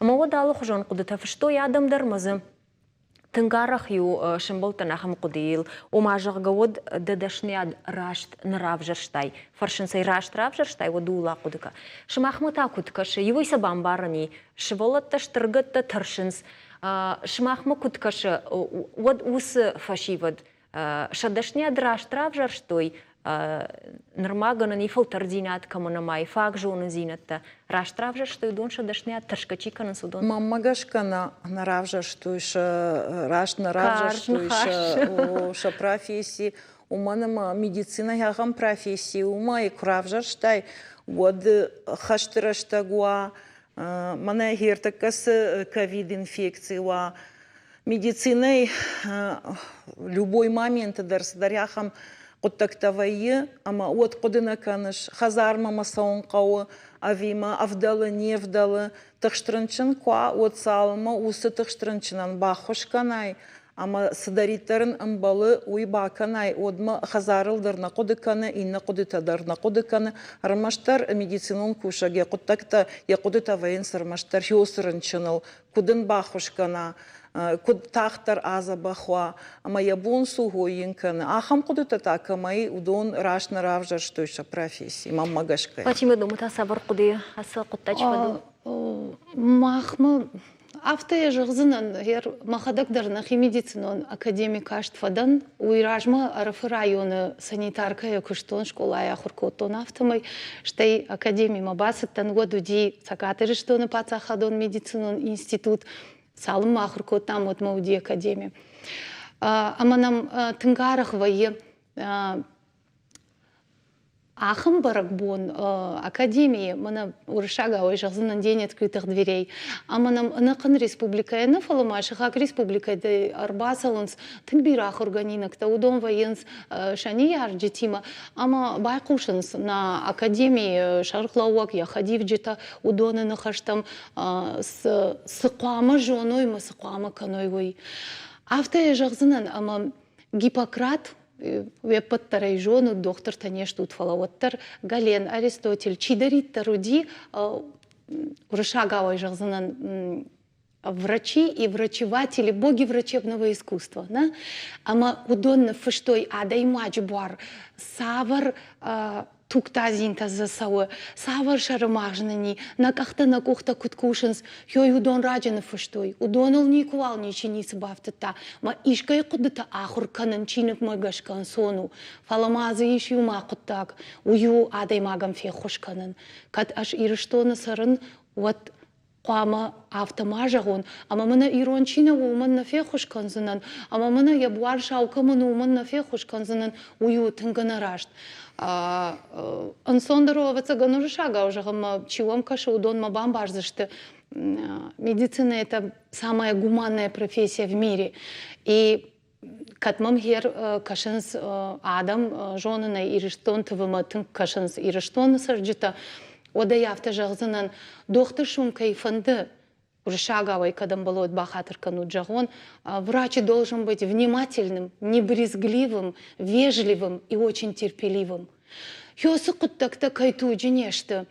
Ӕмӕ уӕд алыхуызон хъуыдытӕ фыстой адӕм дӕр ӕмӕ дзы Тынг арӕх-иу сӕмбӕлдтӕн ахӕм хъуыдыйыл, ома, зӕгъгӕ, уӕд дӕ дӕсныйад раст нӕ равзӕрстай. Фӕрсынц ӕй, раст равзӕрстай, уӕд ууыл ахъуыды кӕ. Сымахмӕ та куыд кӕсы? Иуӕй сӕ бамбарын и, сывӕллӕттӕ стыргӕттӕ тӕрсынц. Сымахмӕ куыд кӕсы, уӕд уыцы фӕсивӕд сӕ дӕсныйад раст равзӕрстой, нырма гӕнӕн и фӕлтӕрддзинад кӕмӕн ӕмӕ фаг зонындзинӕдтӕ раст равзӕрстой, уыдон сӕ дӕсныйад тӕрсгӕ чи кӕнынц, уыдон? Мӕнмӕ гӕсгӕ нӕ, нӕ равзӕрстой сӕ раст нӕ равзӕрстой сӕ, сӕ професси, уымӕн ӕмӕ медицинӕ ахӕм професси, уымӕй куы равзӕрстай, уӕд хӕсты рӕстӕг уа, мӕнӕ ӕртӕккӕ цы ковид-инфекци уа, медицинӕйы любой моменты дӕр цыдӕр ахӕм хъуыддӕгтӕ вӕййы, ӕмӕ уӕд хъуыды нӕ кӕныс, хӕдзармӕ мӕ цӕуын хъӕуы ӕви мӕ ӕвдӕлы, не вдӕлы. Тыхст рынчын куы уа, уӕд цалынмӕ уыцы тыхст рынчынӕн баххуыс кӕнай ӕмӕ цыдӕриддӕр ын ӕмбӕлы, уый бакӕнай, уӕдмӕ хӕдзарыл дӕр нӕ хъуыды кӕны, иннӕ хъуыдытӕ дӕр нӕ хъуыды кӕны. Ӕрмӕстдӕр медицинон кусӕг йӕ хъуыддӕгтӕ, йӕ хъуыдытӕ вӕййынц ӕрмӕстдӕр хиосы рынчыныл, куыд ын баххуыс кӕна, куыд тагъддӕр адзӕбӕх уа ӕмӕ йӕ бон цы йын кӕны, ахӕм хъуыдытӕ та кӕмӕй, уыдон раст нӕ равзӕрстой сӕ професси, мӕнмӕ гӕсгӕ. Фатимӕ, думы та цавӕр хъуыды ацы хъуыддаджы фӕдыл? Махмӕ афтӕ йӕ зӕгъдзынӕн, мӕхӕдӕг дӕр нӕхи медицинон академи каст фӕдӕн. Уый размӕ Ӕрӕфы районы санитаркӕйӕ куыстон, скъолайы ахуыр кодтон, афтӕмӕй. Стӕй академимӕ бацыдтӕн, уӕд уыди Цӕгат Ирыстоны паддзахадон медицинон институт. Цалынмӕ ахуыр кодтам, уӕдмӕ уыди академи. Ӕмӕ нӕм тынг арӕх вӕййы Ахӕм бӕрӕгбон академийы, мӕнӕ уырыссагау зӕгъдзынӕн День открытых дверей, ӕмӕ нӕм ӕнӕхъӕн республикӕйӕ нӕ, фӕлӕ ма сыхаг республикӕтӕй ӕрбацӕуынц тынг бирӕ ахуыргӕнинӕгтӕ, уыдон вӕййынц сӕ ныййарджытимӕ ӕмӕ байхъусынц нӕ академийы сӕргълӕууӕг, йӕ хӕдивджытӕ, уыдоны ныхӕстӕм, цы хъуамӕ зоной ӕмӕ цы хъуамӕ кӕной, уый. Афтӕ йӕ зӕгъдзынӕн, ӕмӕ Гиппократ уе ппӕт дӕр ӕй зонут, дохтыртӕ не стут, фӕлӕ уӕддӕр Гален, Аристотель, чидӕриддӕр уыди, уырыссагау ӕй зӕгъдзынӕн, врачи и врачеватели, боги врачебного искусства, нӕ? Ӕмӕ уыдон ныффыстой адӕймаджы буар цавӕр тугдадзинтӕ дзы цӕуы, цавӕр сӕрымагъз нын и, нӕ къӕхтӕ, нӕ къухтӕ куыд кусынц, ёй уыдон раджы ныффыстой, уыдоныл никуыуал ничи ницы бафтыдта, мӕ искӕй хъуыдытӕ ахуыр кӕнын чиныгмӕ гӕсгӕ ӕнцон у, фӕлӕ ма дзы ис иу ма хъуыддаг, уый у адӕймагӕн феххуыс кӕнын. Кӕд ӕз Ирыстоны цӕрын, уӕд хъуамӕ афтӕ ма зӕгъон, ӕмӕ мӕнӕ ирон чи нӕ у, уымӕн нӕ феххуыс кӕндзынӕн, ӕмӕ мӕнӕ йӕ буар сау кӕмӕн у, уымӕн нӕ феххуыс кӕндзынӕн, уый у тынг ӕнӕраст. Ӕнцондӕр у, ӕвӕццӕгӕн, уырыссагау зӕгъынмӕ, чи уӕм кӕсы, уыдон мӕ бамбардзысты. Медицина – это самая гуманная профессия в мире. И кӕд мӕм хер кӕсынц адӕм, зонын ӕй, Ирыстон ТВ-мӕ тынг кӕсынц Ирыстоны цӕрджытӕ, уӕд ӕй афтӕ зӕгъдзынӕн, дохтыр сум кӕй фӕнды, уырыссагау ӕй кӕд ӕмбӕлы, бахатыр кӕнут, зӕгъон, врач должен быть внимательным, небрезгливым, вежливым и очень терпеливым. Ёсы хъуыддӕгтӕ кӕй туджы не сты.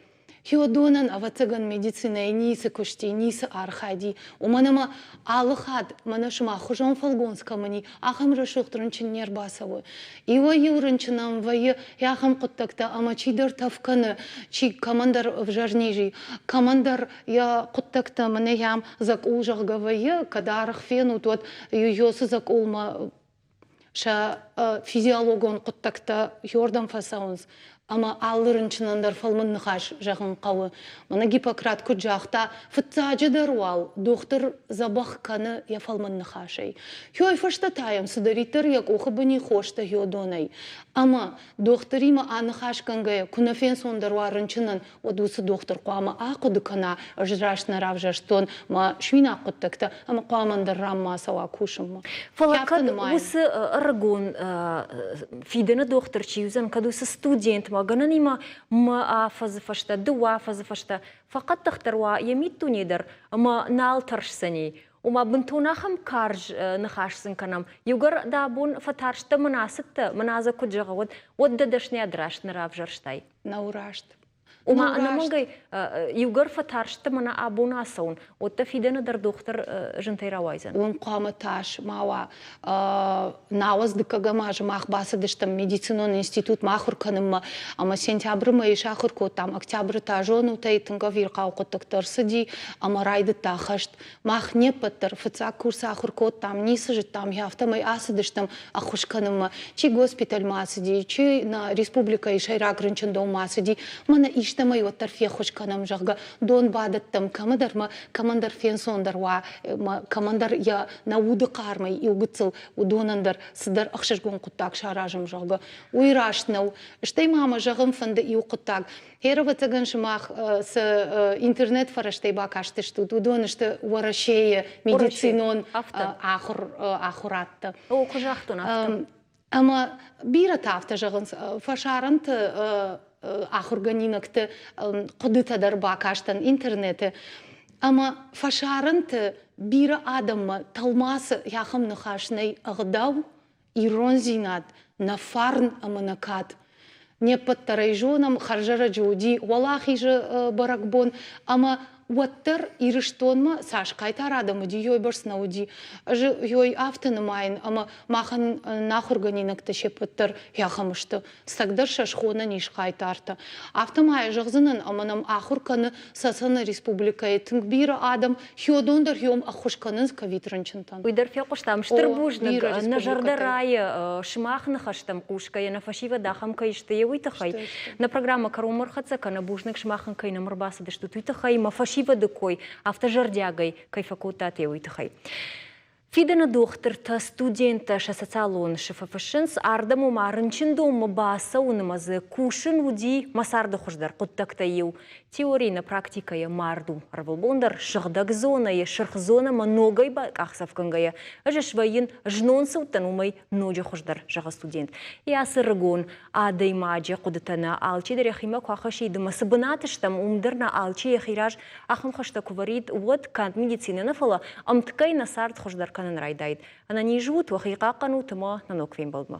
Хиодонӕн, ӕвӕццӕгӕн, медицинӕйы ницы куысти, ницы архайди, уымӕн ӕмӕ алы хатт мӕнӕ сымах хуызӕн фӕлгонц кӕмӕн и, ахӕм рӕсугъд рынчын не рбацӕуы. Иуӕй-иу рынчын ӕм вӕййы ахӕм хъуыддӕгтӕ, ӕмӕ чидӕр тӕф кӕны, чи кӕмӕндӕр ӕвзӕр низ и, кӕмӕндӕр йӕ хъуыддӕгтӕ мӕнӕ йӕм дзӕкъул зӕгъгӕ вӕййы, кӕд арӕх фенут, уӕд Йосы дзӕкъулмӕ сӕ физиологон хъуыддӕгтӕ иуӕрдӕм фӕцӕуынц, ӕмӕ алы рынчынӕн дӕр фӕлмӕн ныхас зӕгъын хъӕуы. Мӕнӕ Гиппократ куыд загъта, фыццаджыдӕр уал дохтыр дзӕбӕх кӕны йӕ фӕлмӕн ныхасӕй. Йой фӕстӕ та йӕм цыдӕриддӕр йӕ къухы быни хостӕ йодонӕй. Ӕмӕ дохтыримӕ аныхас кӕнгӕйӕ куы нӕ фенцондӕр уа рынчынӕн, уӕд уыцы дохтыр хъуамӕ ахъуыды кӕна, ӕз раст нӕ равзӕрстон мӕ суинаг хъуыддӕгтӕ ӕмӕ хъуамӕ ӕндӕр ранмӕ ацӕуа кусынмӕ. Фӕлӕ кӕд уыцы ӕрыгон фидӕны дохтыр чи уыдзӕн, кӕд уыцы студентмӕ гӕнӕнимӕ мӕ афӕдзы фӕстӕ, дыууӕ афӕдзы фӕстӕ фӕхъӕддыхдӕр уа йӕ миддуне дӕр ӕмӕ нал тӕрсдзӕни, Ома бынтон ахӕм карз ныхас сын кӕнӕм. Иугӕр дӕ бон фӕтарстӕ мын ацыдтӕ, мын азы куыд зӕгъы, уӕд, уӕд дӕ дӕсныйад раст нӕ равзӕрстай. Нӕу раст. Ома ӕнӕмӕнгӕй иугӕр фӕтарстӕ мӕнӕ абон ацӕуын, уӕд дӕ фидӕны дӕр дохтыр зынтӕй рауайдзӕн. Уым хъуамӕ тас ма уа. Науӕдз дыккӕгӕм азы мах бацыдыстӕм медицинон институтмӕ ахуыр кӕнынмӕ ӕмӕ сентябры мӕйы сахуыр кодтам. Октябры та зонут ӕй, тынг ӕвирхъау хъуыддӕгтӕ ӕрцыди ӕмӕ райдыдта хӕст. Мах не ппӕт дӕр фыццаг курсы ахуыр кодтам, ницы зыдтам, афтӕмӕй ацыдыстӕм ӕххуыс кӕнынмӕ. Чи госпитальмӕ ацыди, чи нӕ республикӕйы сӕйраг рынчындонмӕ ацыди, мӕнӕ истӕмӕй уӕддӕр феххуыс кӕнӕм, зӕгъгӕ, дон бадӕттӕм, кӕмӕдӕр ма кӕмӕндӕр фенцондӕр уа, кӕмӕндӕр йӕ нӕ уды хъармӕй иу гыццыл уыдонӕн дӕр цыдӕр ӕхсызгон хъуыддаг саразӕм, зӕгъгӕ, уый раст нӕу. Стӕй ма мӕ зӕгъын фӕнды иу хъуыддаг. Ӕрӕвӕццӕгӕн сымах цы интернет-фӕрӕзтӕй бакастыстут, уыдон сты Уӕрӕсейы медицинон ахуырадтӕ. О, куы загътон афтӕ. Ӕмӕ бирӕтӕ афтӕ зӕгъынц, фӕсарӕнты ахуыргӕнинӕгты хъуыдытӕ дӕр бакастӕн интернеты. Ӕмӕ фӕсарӕнты бирӕ адӕммӕ тӕлмацы ахӕм ныхас нӕй ӕгъдау, ирондзинад, нӕ фарн ӕмӕ нӕ кад. Не ппӕт дӕр ӕй зонӕм, хӕрзӕрӕджы уыди Уӕлахизы бӕрӕгбон, ӕмӕ уӕддӕр Ирыстонмӕ цас хъайтар адӕм уыди, уыйбӕрц нӕ уыди. Ӕз ой афтӕ нымайын, ӕмӕ махӕн нӕ ахуыргӕнинӕгтӕ се ппӕт дӕр ахӕм сты. Цӕгдӕр сӕ схонӕн ис хъайтартӕ. Афтӕ ма йӕ зӕгъдзынӕн, ӕмӕ нӕм ахуыр кӕны Цӕцӕны республикӕйы тынг бирӕ адӕм, хиодон дӕр хиом ӕххуыс кӕнынц ковид-рынчынтӕн. Уый дӕр фехъуыстам. Стыр бузныг, нӕ зӕрдӕ райы сымах ныхӕстӕм хъусгӕйӕ, нӕ фӕсивӕд ахӕм кӕй сты, уый тыххӕй. Нӕ программӕ кӕронмӕ ӕрхӕццӕ кӕны. Бузныг сымахӕн кӕй нӕм ӕрбацыдыстут, уый тыххӕй, мӕ фӕсивӕды кой афтӕ зӕрдиагӕй кӕй фӕкодтат, уый тыххӕй. Фидӕны дохтыртӕ, студенттӕ сӕ социалон сыфы фыссынц, ардӕм ома рынчындонмӕ бацӕуынмӕ дзы кусын уыди мӕ царды хуыздӕр хъуыддӕгтӕй иу. Теори нӕ практикӕйы мард у. Ӕрвылбон дӕр сыгъдӕг зонӕйы, сырх зонӕмӕ ногӕй бакъахдзӕфгӕнгӕйӕ ӕз свӕййын, знон цы уыдтӕн, уымӕй ноджы хуыздӕр, зӕгъы студент. Йӕ ацы рыгон адӕймаджы хъуыдытӕ нӕ алчидӕр йӕхимӕ куы ахӕссид ӕмӕ цы бынаты стӕм, уым дӕр нӕ алчи йӕхи раз Ахӕм хӕстӕ куы вӕрид, уӕд канд медицинӕ нӕ, фӕлӕ ӕмткӕй нӕ цард хуыздӕр кӕнын райдаид. Ӕнӕниз ут, уӕхи хъахъхъӕнут ӕмӕ нӕ ног фембӕлдмӕ.